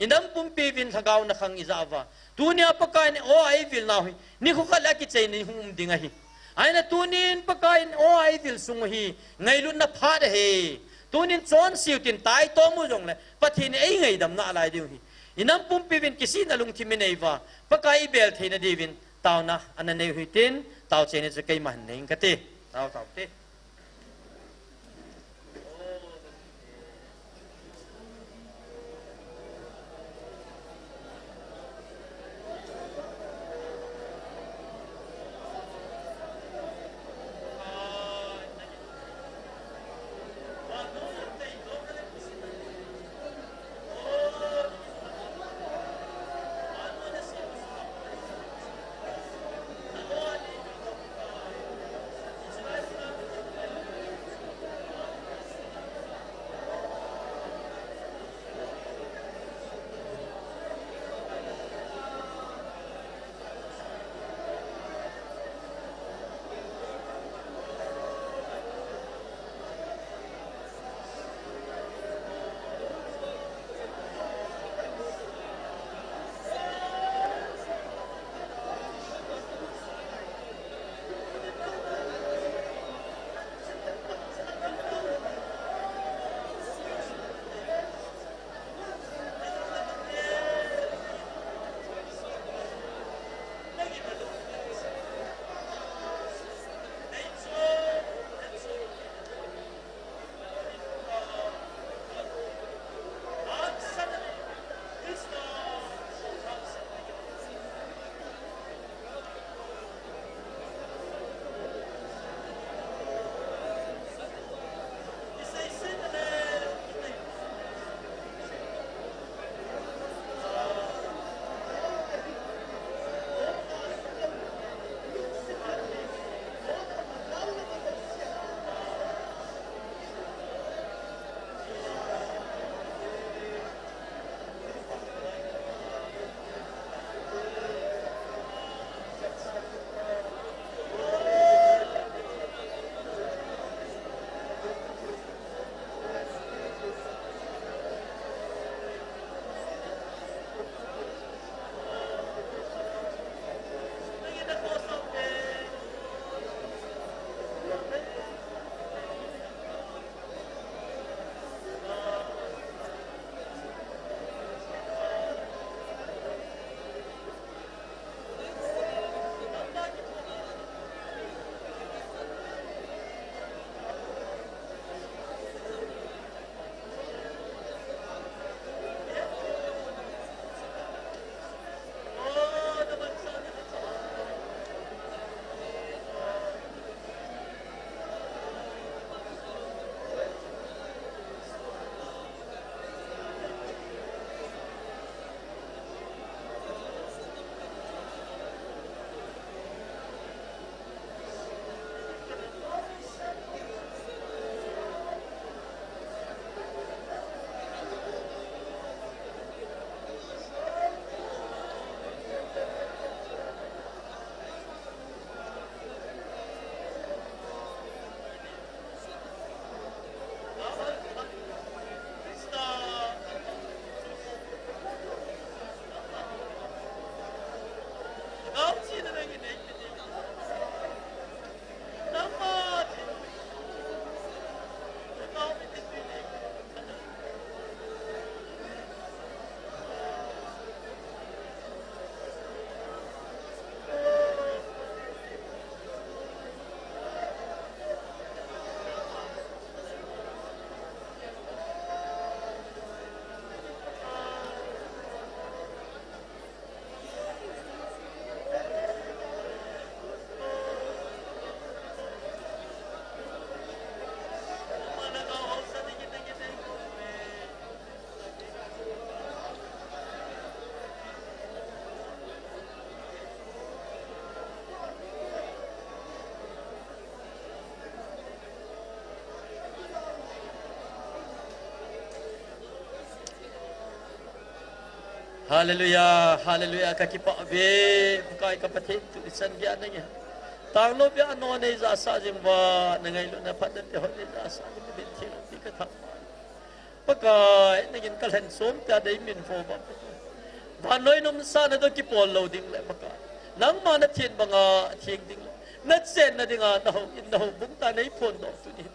inam pumpiuvin lhagao nakhang ijah uva, tunia Pakai in o a eivil nau hi, nikho khat le akicheina hung um ding ahi. Ahinla tunin Pakai in o a eivil sung u hi, ngailutna phat ahi. Tunin chonse utin, taitom u jongle Pathen in eingaidam nalai diu hi. Inam pumpiuvin kisihna lungthim inei uva, Pakai ibel theina diuvin taona ana nei u hitin, taocheina chu keiman nei inge kati. Tao, tao te. Hallelujah, hallelujah, ka kipah ve, Pakai ka Pathen tu isan gei nangin. Tanglo bia no nei jasa jing uva, na ngailutna phatna te ho nei jasa jing uva, bin thil ti ka thang. Pakai, nangin ka lhen som ta dei min vo ba. Vannoi nomsahna dong kipol lou ding le Pakai. Nangma na theng banga theng ding le. Na chenna dinga na houin na houbung ta nei phondoh tu ni.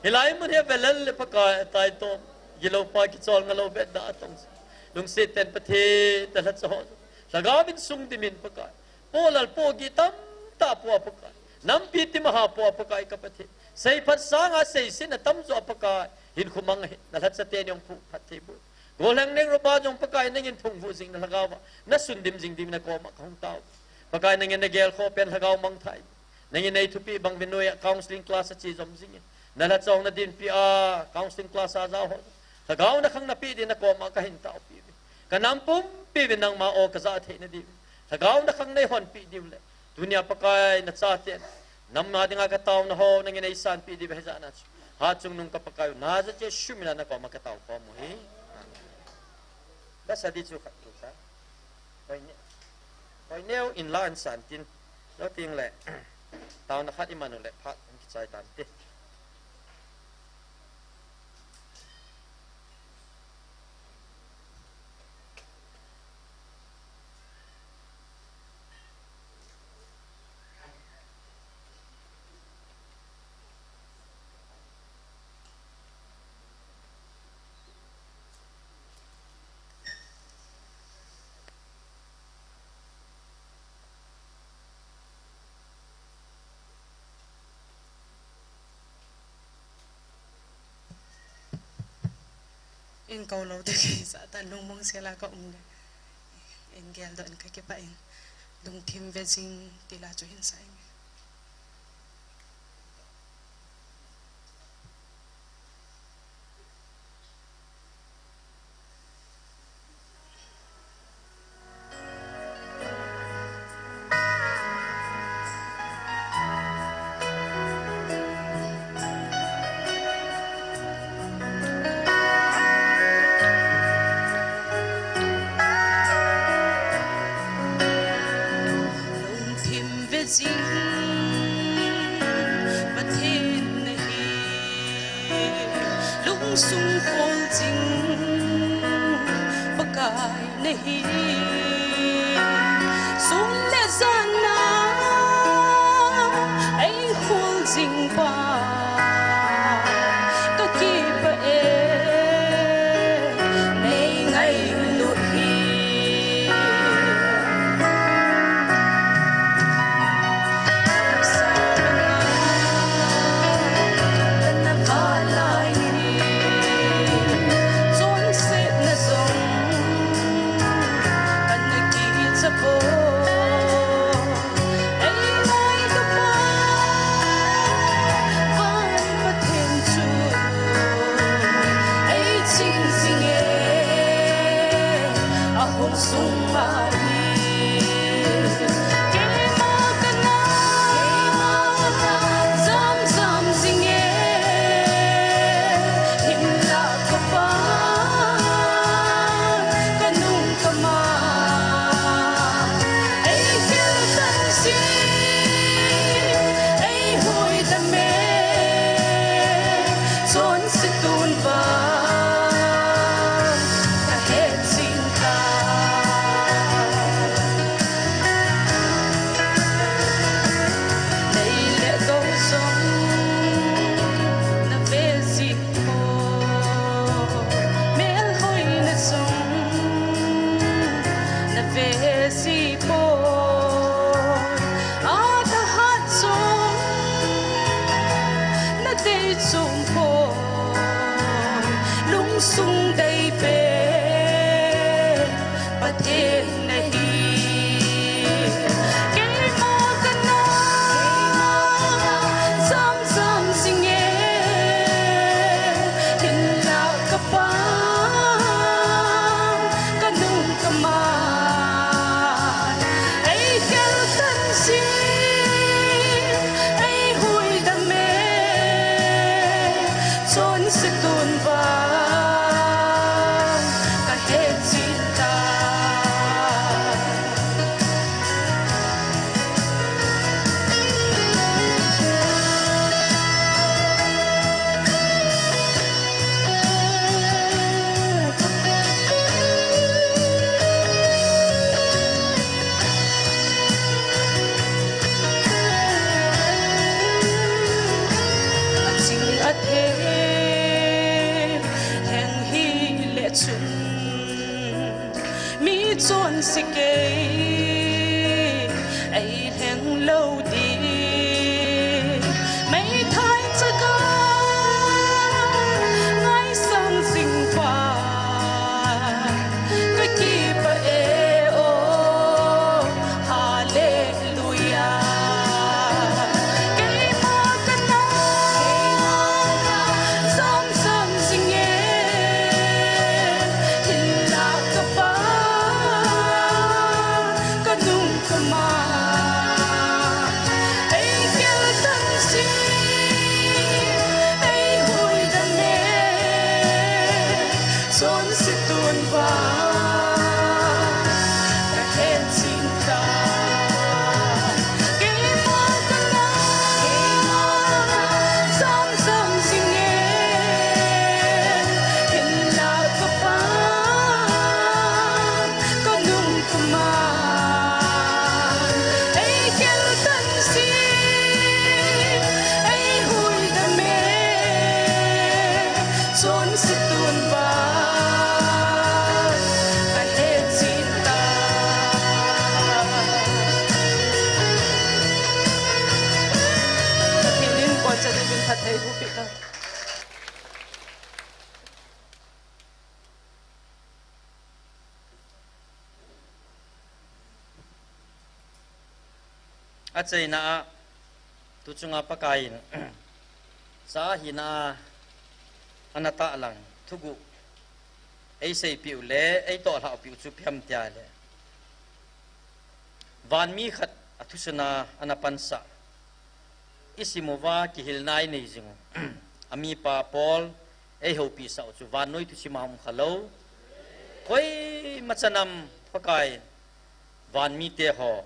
Hilai mun hi velel le Pakai tai tom. Gilou pa kichol ngalou bet da tong. Lungset ten Pathen ta lhacha ho. Lhagao in sung dimin Pakai. Polal pogi tamtah pua Pakai. Nampi ti maha pua Pakai ka Pathen. Seiphat sanga seisetna tamjo Pakai. Hinkho mang hi na lhacha teni jong phu phatthei boh. Gollhang Neuraba jong Pakai nangin phungvuh jing na lhagao va. Na sundim jing ding na koma ka hung tao. Pakai nangin na gelkhoh pen lhagao mangthah in. Nangin nei thupi bang vin noi a counseling class a che jom jingin. Na lhacha jong na dinpi a counseling class a jao ho. Lhagao na khang na pe din na koma ka hin taopi ve. Ka nam pumpi ve nangma o ka ja thei na diu. Lhagao na khang nei honpi diu le. Tunia Pakai na chaten. Nangma dinga ka taona ho nangin nei sanpi diu ve hijat na chu. Hatchung nung ka Pakai u Nazareth Jesu mina na koma ka tao khom u hi. Amen. Ka sa di chu khat tu ka. Hoi ne. Hoi neo in la an san tin. Lo ting le. Taona khat i man u le phat in kichai tan ti. In kou lou te kei sa tan lungmong sela ka um le. In geldoh in ka kipah in. Lungthim ve jing ti la chu hin sa in. Lungthim ve jing Pathen na hi, lungsung khol jing Pakai na hi. Sun le jan a ei khol jing pa ka kipah e, nei ngailut hi. Ahung sung ma hi. Keima kana, keima kana, jam jam jing e. Hinla ka Pa, ka nung ka man. Ei kel tan si, ei hui ta me. Chonse tun vang ka het jing tai. Lei le gou jong na ve jing poi, melhoina jong na ve jing poi, athahat jong na dei jing poi, lungsung dei pen Pathen na hi. Keima kana, keima kana, jam jam jing e, hinla ka Pa, ka nung ka man. Ei kel tan si, ei hui ta me. Chonse tun vang ka het jing tai. Chonse kei, ei lheng lou ding. Meithai chaga ngaisang jing pa, kakipah e o, Hallelujah. Keima kana, keima kana, jam jam jing e, hinla kapa, kanung kama. Ei gel tan si, ei huidam e, chonse tun va, kahen jing ta. Keima kana, keima kana, jam jam jing e, hinla kapa, kanung kama. Ei gel tan si, ei huidam e, chonse tun va, kahen jing ta. Pathen in pon chan in min phatthei boh peh ta. Achaina a, tuchunga Pakai in, cha hina a, ana tahlang, thuguh, eiseipeh u le, eitoh lhahpeh u chu ipi ham tia le, vanmi khat athusuna ana pansah, isim uva kihilna inei jing u. Amipa Paul, eihoupi sah u chu, vannoi thusim a um khalou. Koima chanam Pakai, vanmite ho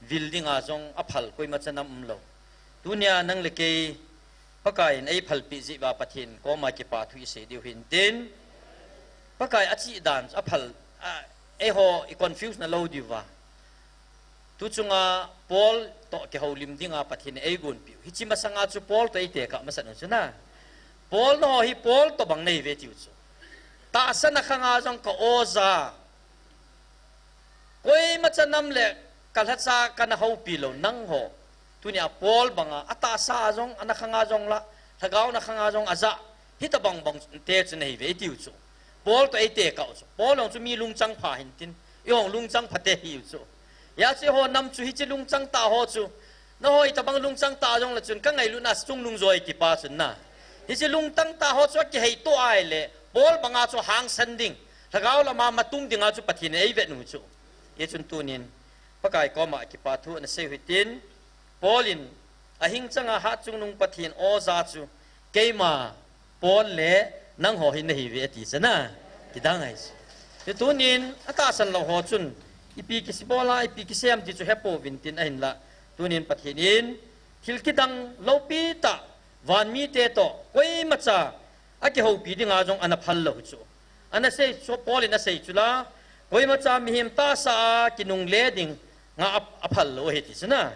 vil dinga jong aphal koima chanam umlou. Tunia nang le kei, Pakai in eiphalpeh jeh uva Pathen koma kipathu isei diu hintin. Pakai achih dan, aphal, a, eiho i confuse na lou diuva. Tuchunga Paul toh kihoulim dinga Pathen in eigonpeh u. Hiche masanga chu Paul toh eitekah masat u chu na. Paul, nangho hi Paul tobang nahiuve tiu chu. Tahsa na khanga jong ka oja. Koima chanam le ka lhacha kana houpi lou nangho. Tunia Paul banga, atahsa a jong, ana khanga jong la, lhagao na khanga jong ajah. Hitobang bang te chu nahiuve eitiu chu. Paul toh eitekah u chu. Paul jong chu mi lungchang pha hintin. Eihon lungchang phate hiu chu. Hijeh chun eiho nam chu hiche lungchang tah ho chu. Nangho itobang lungchang tah jong le chun ka ngailutna chungnung joi kipa chun na. Hiche lungchang tah ho chu akiheitoh a ahile, Paul banga chu hangsan ding, lhagao lama matung dinga chu Pathen in eivet u chu. Hichun tunin, Pakai koma kipathu ana sei u hitin, Paul in, ahing changa hatchungnung Pathen oja chu, keima Paul le nangho hi nahiuve ati chu na, kidang ahi chu. Tunin, atahsan lou ho chun, ipi kisei bol a, ipi kisei ham ti chu hepouvin tin ahinla, tunin Pathen in, thil kidang loupi tah, vanmite toh, koimacha, akihoupi dinga jong ana phal lou chu. Ana sei chu, Paul in asei chu la, koimacha mihem tahsa a kinungle dinga a, aphal lou ahi ti chu na.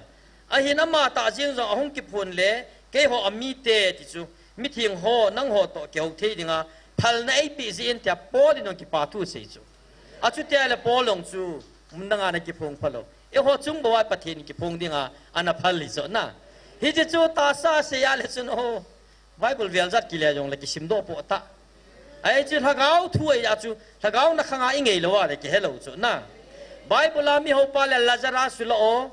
Ahin ama tah jeng jong ahung kiphun le, keiho amite ti chu, mitheng ho, nangho toh kihou thei dinga, phalna eipeh jeh in tia Paul in jong kipathu asei chu. Achutia le Paul jong chu, mun danga ana kiphong phalou. Eiho chung bou a Pathen kiphong dinga, ana phal hi chu na. Hiche chu tahsa sei a le chun o. Bible vel jat kile jong le kisimdoh poh tah. Ahi chu lhagao thu ahi a chu, lhagao na khanga ingei lou a le kihe lou chu na. Bible a mihopa le Lazarus chu la o.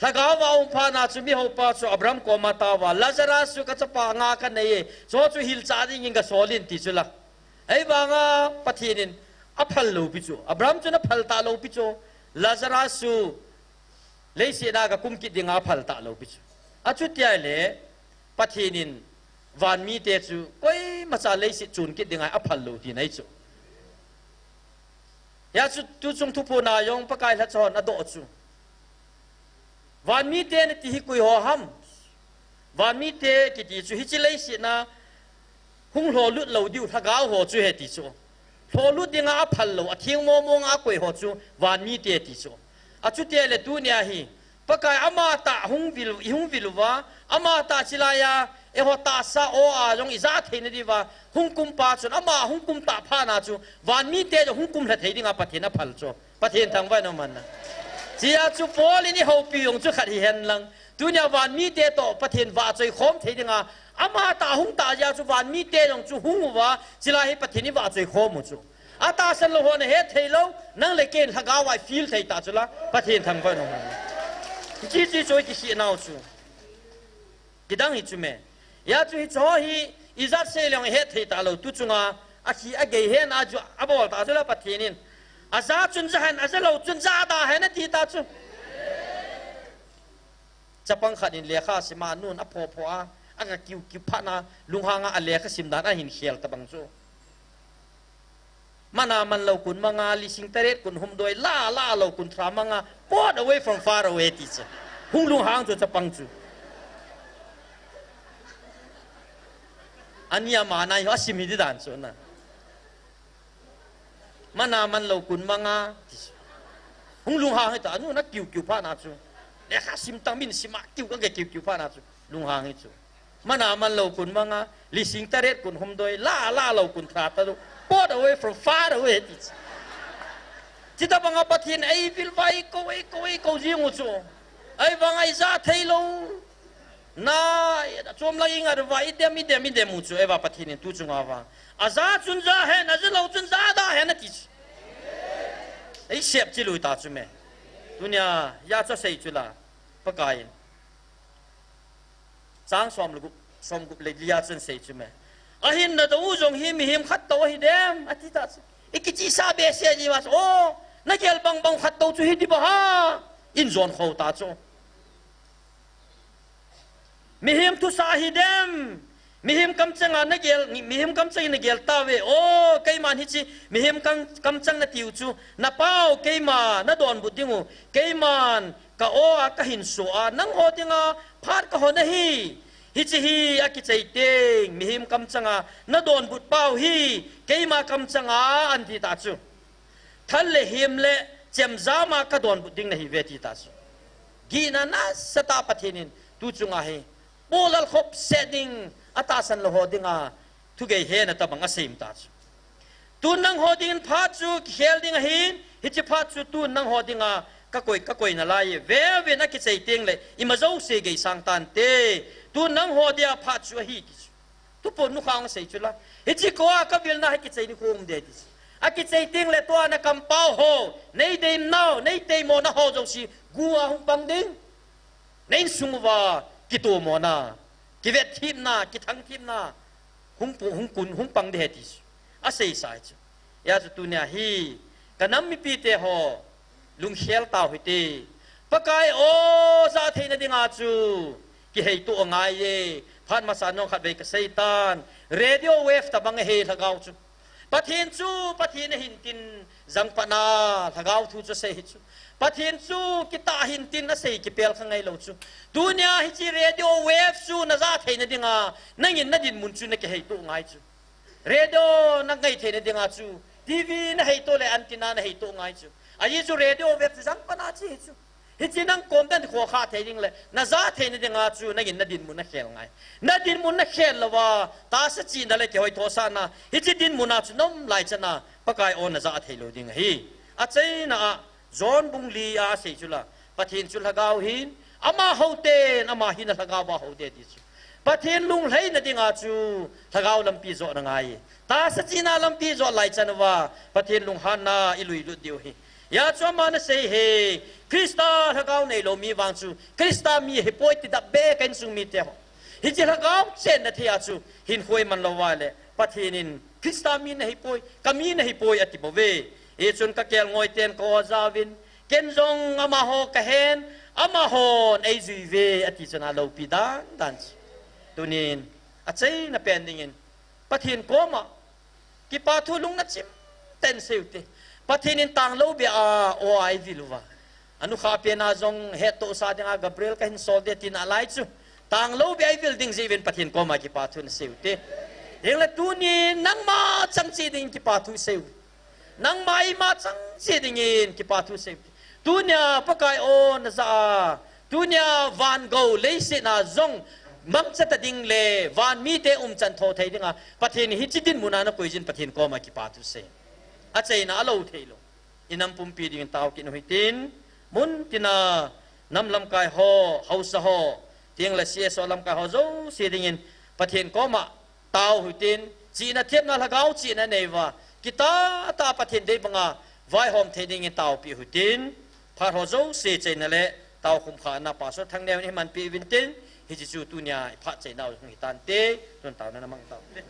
Lhagao va um phat na chu mihopa chu Abraham koma tao va, Lazarus chu ka chapa nga ka nei e, chu chu hilchah dingin ka sol in ti chu la. Ahivanga Pathen in aphal lou pi chu. Abraham chu ana phal talou pi chu. Lazarus chu leiset a ga kum kit dinga aphal talou pi chu. Achutia le Pathen in vanmite chu koimacha leiset chun kit dinga aphal lou tina ahi chu. Hijeh chun tuchung thuphon a jong Pakai lhacha hon adoh chu. Vanmite nati hi koi ho ham. Vanmite kiti chu hiche leiset a hung lholut lou diu lhagao ho chu ahi ti chu. Lholut dinga aphal lou, atheng mong mong a akoi ho chu vanmite ti chu. Achutia le tunia hi, Pakai ama tah hung vil, ihung vil uva, ama tah chilai a, Eiho tahsa aw a jong ija theina diuva hung kum pa chun, ama hung kum tah phat na chu, van mite jong hung kum lha thei dinga Pathen aphal chu. Pathen thangvah in umhen lang. Hichea chu Paul in eihoupi u jong chu khat hihen lang. Tunia van mite toh Pathen vahchoi khom thei dinga, ama tah hung tah jeh a chu van mite jong chu hung uva, chule hi Pathen ivahchoi khom u chu. Atahsan lou hon ahet thei lou, nang le ken lhagao a i feel thei ta chu la, Pathen thangvah in umhen lang. Hiche chu i kikhel nau chu. Kidang hi chu me. Hijeh chun hiche hi, ijat sei leng het thei ta lou, tu chunga, akhi agei hen a chu, abol ta chu la Pathen in. Aja chun ja hen, aja lou chun ja da hen ati ta chu. Chapang khat in lekha asima, anun apho pho a, aga kiu kiu phat na, lunghang a alekha sim dan ahin khel tabang chu. Mana man lou kun manga, lising taret kun humdoi, la la lou kun thra manga, put away from far away ti chu. Hung lunghang chu chapang chu. Ani ama nai ho asim hi di dan chu na. Mana man lou kun manga, ti chu. Hung lunghang hi ta, anun akiu kiu phat na chu. Lekha sim tang min sima kiu ka ge kiu kiu phat na chu. Lunghang hi chu. Mana man lou kun manga, lising taret kun humdoi, la la lou kun thra tadu, put away from far away ti chu. Chuti banga Pathen in eivil vai ko, ei ko, ei ko jing u chu. Ahivanga ija thei lou. Na, chom lang inga va idem, idem, idem u chu, eiva Pathen in tu chunga va. Aja chun ja hen, aja lou chun ja da hen ati chu. Eisep chi lui ta chu me. Tunia, hijeh chu sei chu la. Pakai in. Chang som le gup, som gup le lia chun sei chu me. Ahin nadou u jong hi mihem khat toh ahi dem, ati ta chu. I kichihsah behseh ji va chu. O, nagel bang bang khat toh chu hi di ba ha. In jon khou ta chu. Mihem thusah ahi dem. Mihem kamcheng a nagel, mihem kamcheng in nagel tauve. O, keiman hiche, mihem kam, kamcheng nati u chu. Napao, keima, nadonbut ding u. Keiman, ka aw a kahin so a, nangho dinga phat kahon ahi. Hiche hi akichai teng, mihem kamcheng a nadonbut pau hi, keima kamcheng a anti ta chu. Thal le hem le chemjam a kadonbut ding nahi ve ti ta chu. Gihna nasatah Pathen in tu chunga hi, polal khop set ding, atahsan lou ho dinga, thugei hena tabang asei um ta chu. Tun nangho dingin phat chu kikhel ding ahin, hiche phat chu tun nangho dinga kakoi, kakoi nalai e. Veuvin akichai teng le, ima jouse geisang tante. Tun nangho dia phat chu ahi ti chu. Tupon nukhang sei chu la. Hiche koma kavilna hi kichai ni khom de ti chu. Akichai teng le tua nakampau ho, nei deimnau, nei teimona ho jouse, gu a hung pang ding. Na insung uva kitomona, kivetthemna, kithangthemna, hung pu-, hung kun, hung pang ding ahi ti chu. Asei sa chu. Hijeh chun tunia hi, ka nam mipite ho, lungkhel tau hite. Pakai aw, jatheina dinga chu, kiheito angai e. Phat masa nung khatvei kasei tan. Radio wave tabang ahi lhagao chu. Pathen chu, Pathen ahin tin jangpatna, lhagao thu chu asei hi chu. Pathen chu, kitah ahin tin asei kipel kha ngailou chu. Tunia hiche radio wave chu naja theina dinga, nangin nadinmun chu nakiheito ngai chu. Radio nangai theina dinga chu, TV naheito le antenna naheito ngai chu. Ajeh chu radio wave chu jangpatna chu hi chu. Hiche nang kom dan kho kha thei ding le, naja theina dinga chu nangin nadinmun nakhel ngai. Nadinmun nakhel louva, tahsa chihna le kihoithosahna, hiche dinmun a chu naum lai chana, Pakai aw naja thei lou ding ahi. Achaina a, John bung li a asei chu la, Pathen chu lhagao ahin, amaho ten, ama hina lhagao a hou ding ahi ti chu. Pathen lunglhaina dinga chu, lhagao lampi jot angai. Tahsa chihna lampi jot lai chan uva, Pathen lunghanna ilui lut diu ahi. Hijeh chun aman asei e, Christa lhagao neilou mi vang chu, Christa mi ahipoi ti dap be ka insung mite ho. Hiche lhagao chenna thei a chu, hinkho iman lou uva le, Pathen in, Christa mi nahipoi, kami nahipoi ati bou ve. Hichun kakelngoi ten ka-o jaovin, ken jong amaho kahen, amahon eijui uve ati chun aloupi dan dan chu. Tunin, achaina pen dingin, Pathen koma, kipathu lungna chim tah in sei ute. Pathen in tanglou beh a, o a eivil uva. Anukha pen a jong hettohsah dinga Gabriel kahin sol ding tina lai chu. Tanglou beh a eivil ding jeh uvin Pathen koma kipathu nasei ute. Hinlah tunin nangma chang cheh dingin kipathu sei u. Nangma eima chang cheh dingin kipathu sei u. Tunia Pakai aw najah a. Tunia van gou leiset a jong mangcha ta ding le van mite umchan tho thei dinga Pathen hiche dinmun a nakoi jin Pathen koma kipathu sei. Achaina alou thei lou. Inam pumpi dingin tao kit u hitin, mun tina nam lamkai ho, haosa ho, teng le C S O lamkai ho jouse dingin Pathen koma tao u hitin, chihna themna lhagao chihna neiva, kitah tah Pathen dei banga vaihom thei dingin taopi u hitin, phat ho jouse chaina le taokhum khana Pastor Thangneo in eimanpi uvin tin, hiche chu tunia iphat chaina u hung hitante, tun taona namang taute.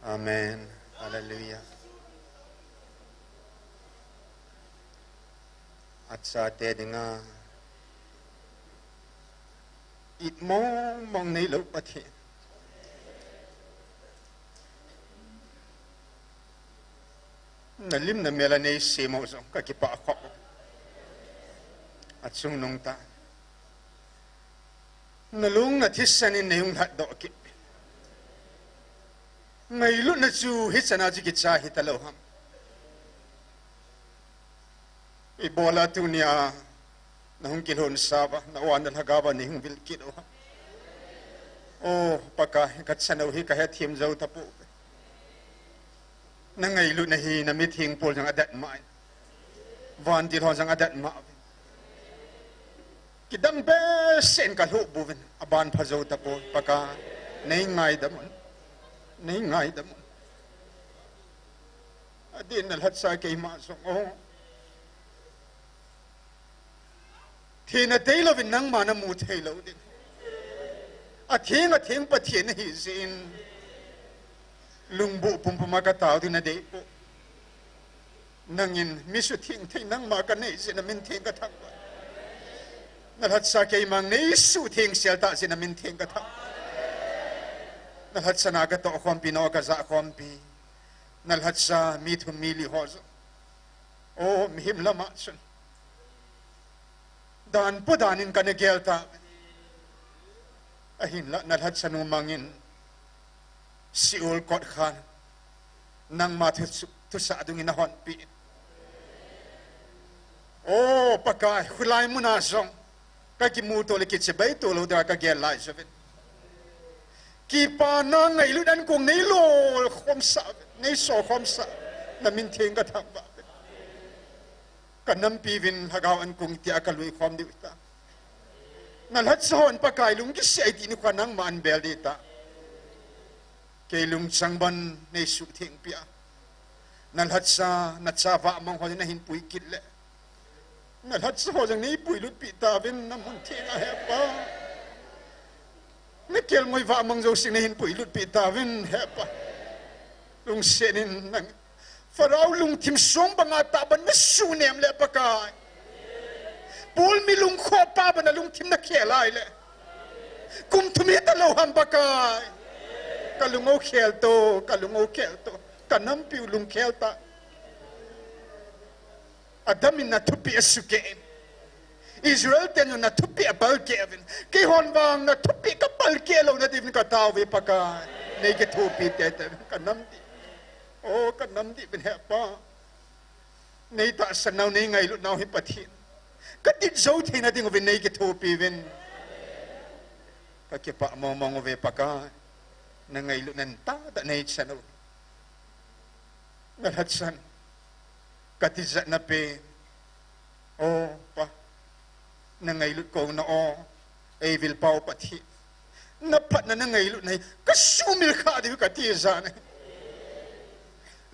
Amen. Hallelujah. Achate dinga it mong mong neilou Pathen, nalim namel a neisem u jong kakipah khop. Achungnung tah, nalung nathisan in neihung lhatdoh kit. Ngailutna chu hichan a chu kicha hitalou ham? Ibola tunia nahung kilhonsa uva, na-u a na-lhagao va neihung vil kit u ham? O Pakai, kachan u hi kahethem jou tapouve. Nangailutna hi namitheng pol jong adat mah in, vantil ho jong adat mah uvin, kidang behseh in kalhuh uvin, aban pha jou tapoi. Pakai, neingaidam un, neingaidam un. Adeh in nalhatsa keima jong o, thina teilouvin nangma namu theilou ding, atheng atheng Pathen nahi jeh in, lungbuh pumpum a katao ding nadei poi. Nangin mi sutheng thei nangma kanei jeh in namin theng kathangvah. Nalhatsa keima neisuhthengsel tah jeh in namin theng kathangvah. Nalhatsa na katoh khompi, na-u kaja khompi, nalhatsa mi thum mi li ho jong, o, mihem lama chun dan po dan in kana gel tauve. Ahinla nalhatsa nu mangin Seol kot khan nangma thu, thusah dungin nahonpeh in, o Pakai, khulai muna jong kakimuto le kichibaito lou dinga kagel lai jouvin, kipana ngailutna ankong neilo khomsah uvin, neiso khomsah uvin, namin theng kathangvah uve. Kanampi uvin, lhagao ankong tia kalui khom diu hita. Nalhatsa hon Pakai lungkisih a iti nikho nangma anbel ding hita. Kei lungchang ban neisuhthengpeh a, nalhatsa nacha vahmang ho nahin pui kit le, nalhatsa ho jong neipui lutpeh tauvin namun theng a, Hepa. Nakelngoi vahmang jouse nahin pui lutpeh tauvin, Hepa. Lungset in nang, Pharaoh lungthim song banga tah ban nasuhnem le Pakai, Paul mi lungkhohpa bana lungthim nakhel lai le, kum thum hitalou ham Pakai? Kalung o khel to, kalung o khel to. Kanampiu lungkhel ta. Adam in nathupeh asukeh in, Israel ten jong nathupeh apalkeh uvin, keihon vang nathupeh kapalkeh louna diuvin katao uve Pakai. Neikithopi teitei uvin, kanam dih, o, kanam dih uvin Hepa. Neitahsan nau, neingailutnau hi Pathen, kadit jou theina ding uvin neikithopi uvin. Kakipah mongmong uve Pakai, nangailutnan tahtah neichan u. Nalhatsan, katijatna pen, o Pa, nangailut kouna o, eivilpau Pathen, naphatna nangailutna hi kasuhmil khah diu kati jat ahi.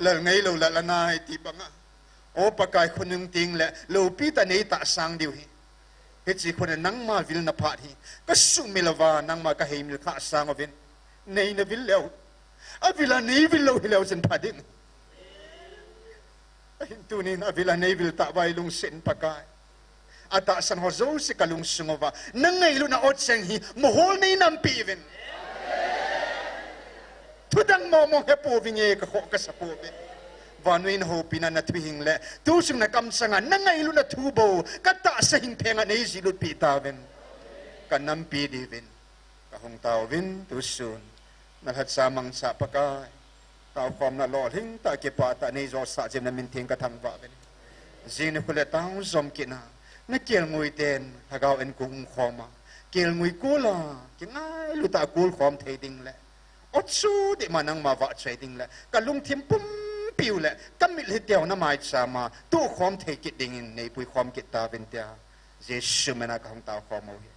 Lal ngailou lal anai ti banga, o Pakai, khonung tengle loupitah neitahsang diu hi, hiche khun a nangma vilna phat hi kasuhmil uva nangma kaheimil khah sang uvin, neina vil leu, avila neivil lou hileu chun pha ding. Ahin tunin avila neivil tah uva ilungset in Pakai, atahsan ho jouse kalungsung uva nangailutna o cheng hi mohor neinampi uvin, thudang mongmong hepouvinge, kakhoh kasapouve. Vannoi nahoupina nathuhing le tuchung nakamchanga nangailutna thu bou katahsa hing phenga neijih lutpeh tauvin, kanampi diuvin kahung taovin. Tusun nalhatsa mangcha Pakai, taokhomna lolhing tah kipah tah neijosah jeh in namin theng kathangvah uvin. Jing nikho le tao jom kitna, nakelngoi ten lhagao ankong umkhoma, kelngoi kola kingailu tah a kolkhom thei dingle, o chu dihma nangma vahchoi dingle kalungthim pumpiu le kamit hiteu namaichama tohkhom thei kit dingin neipui khom kit tauvin tia Jesu mina kahung taokhom u ahi.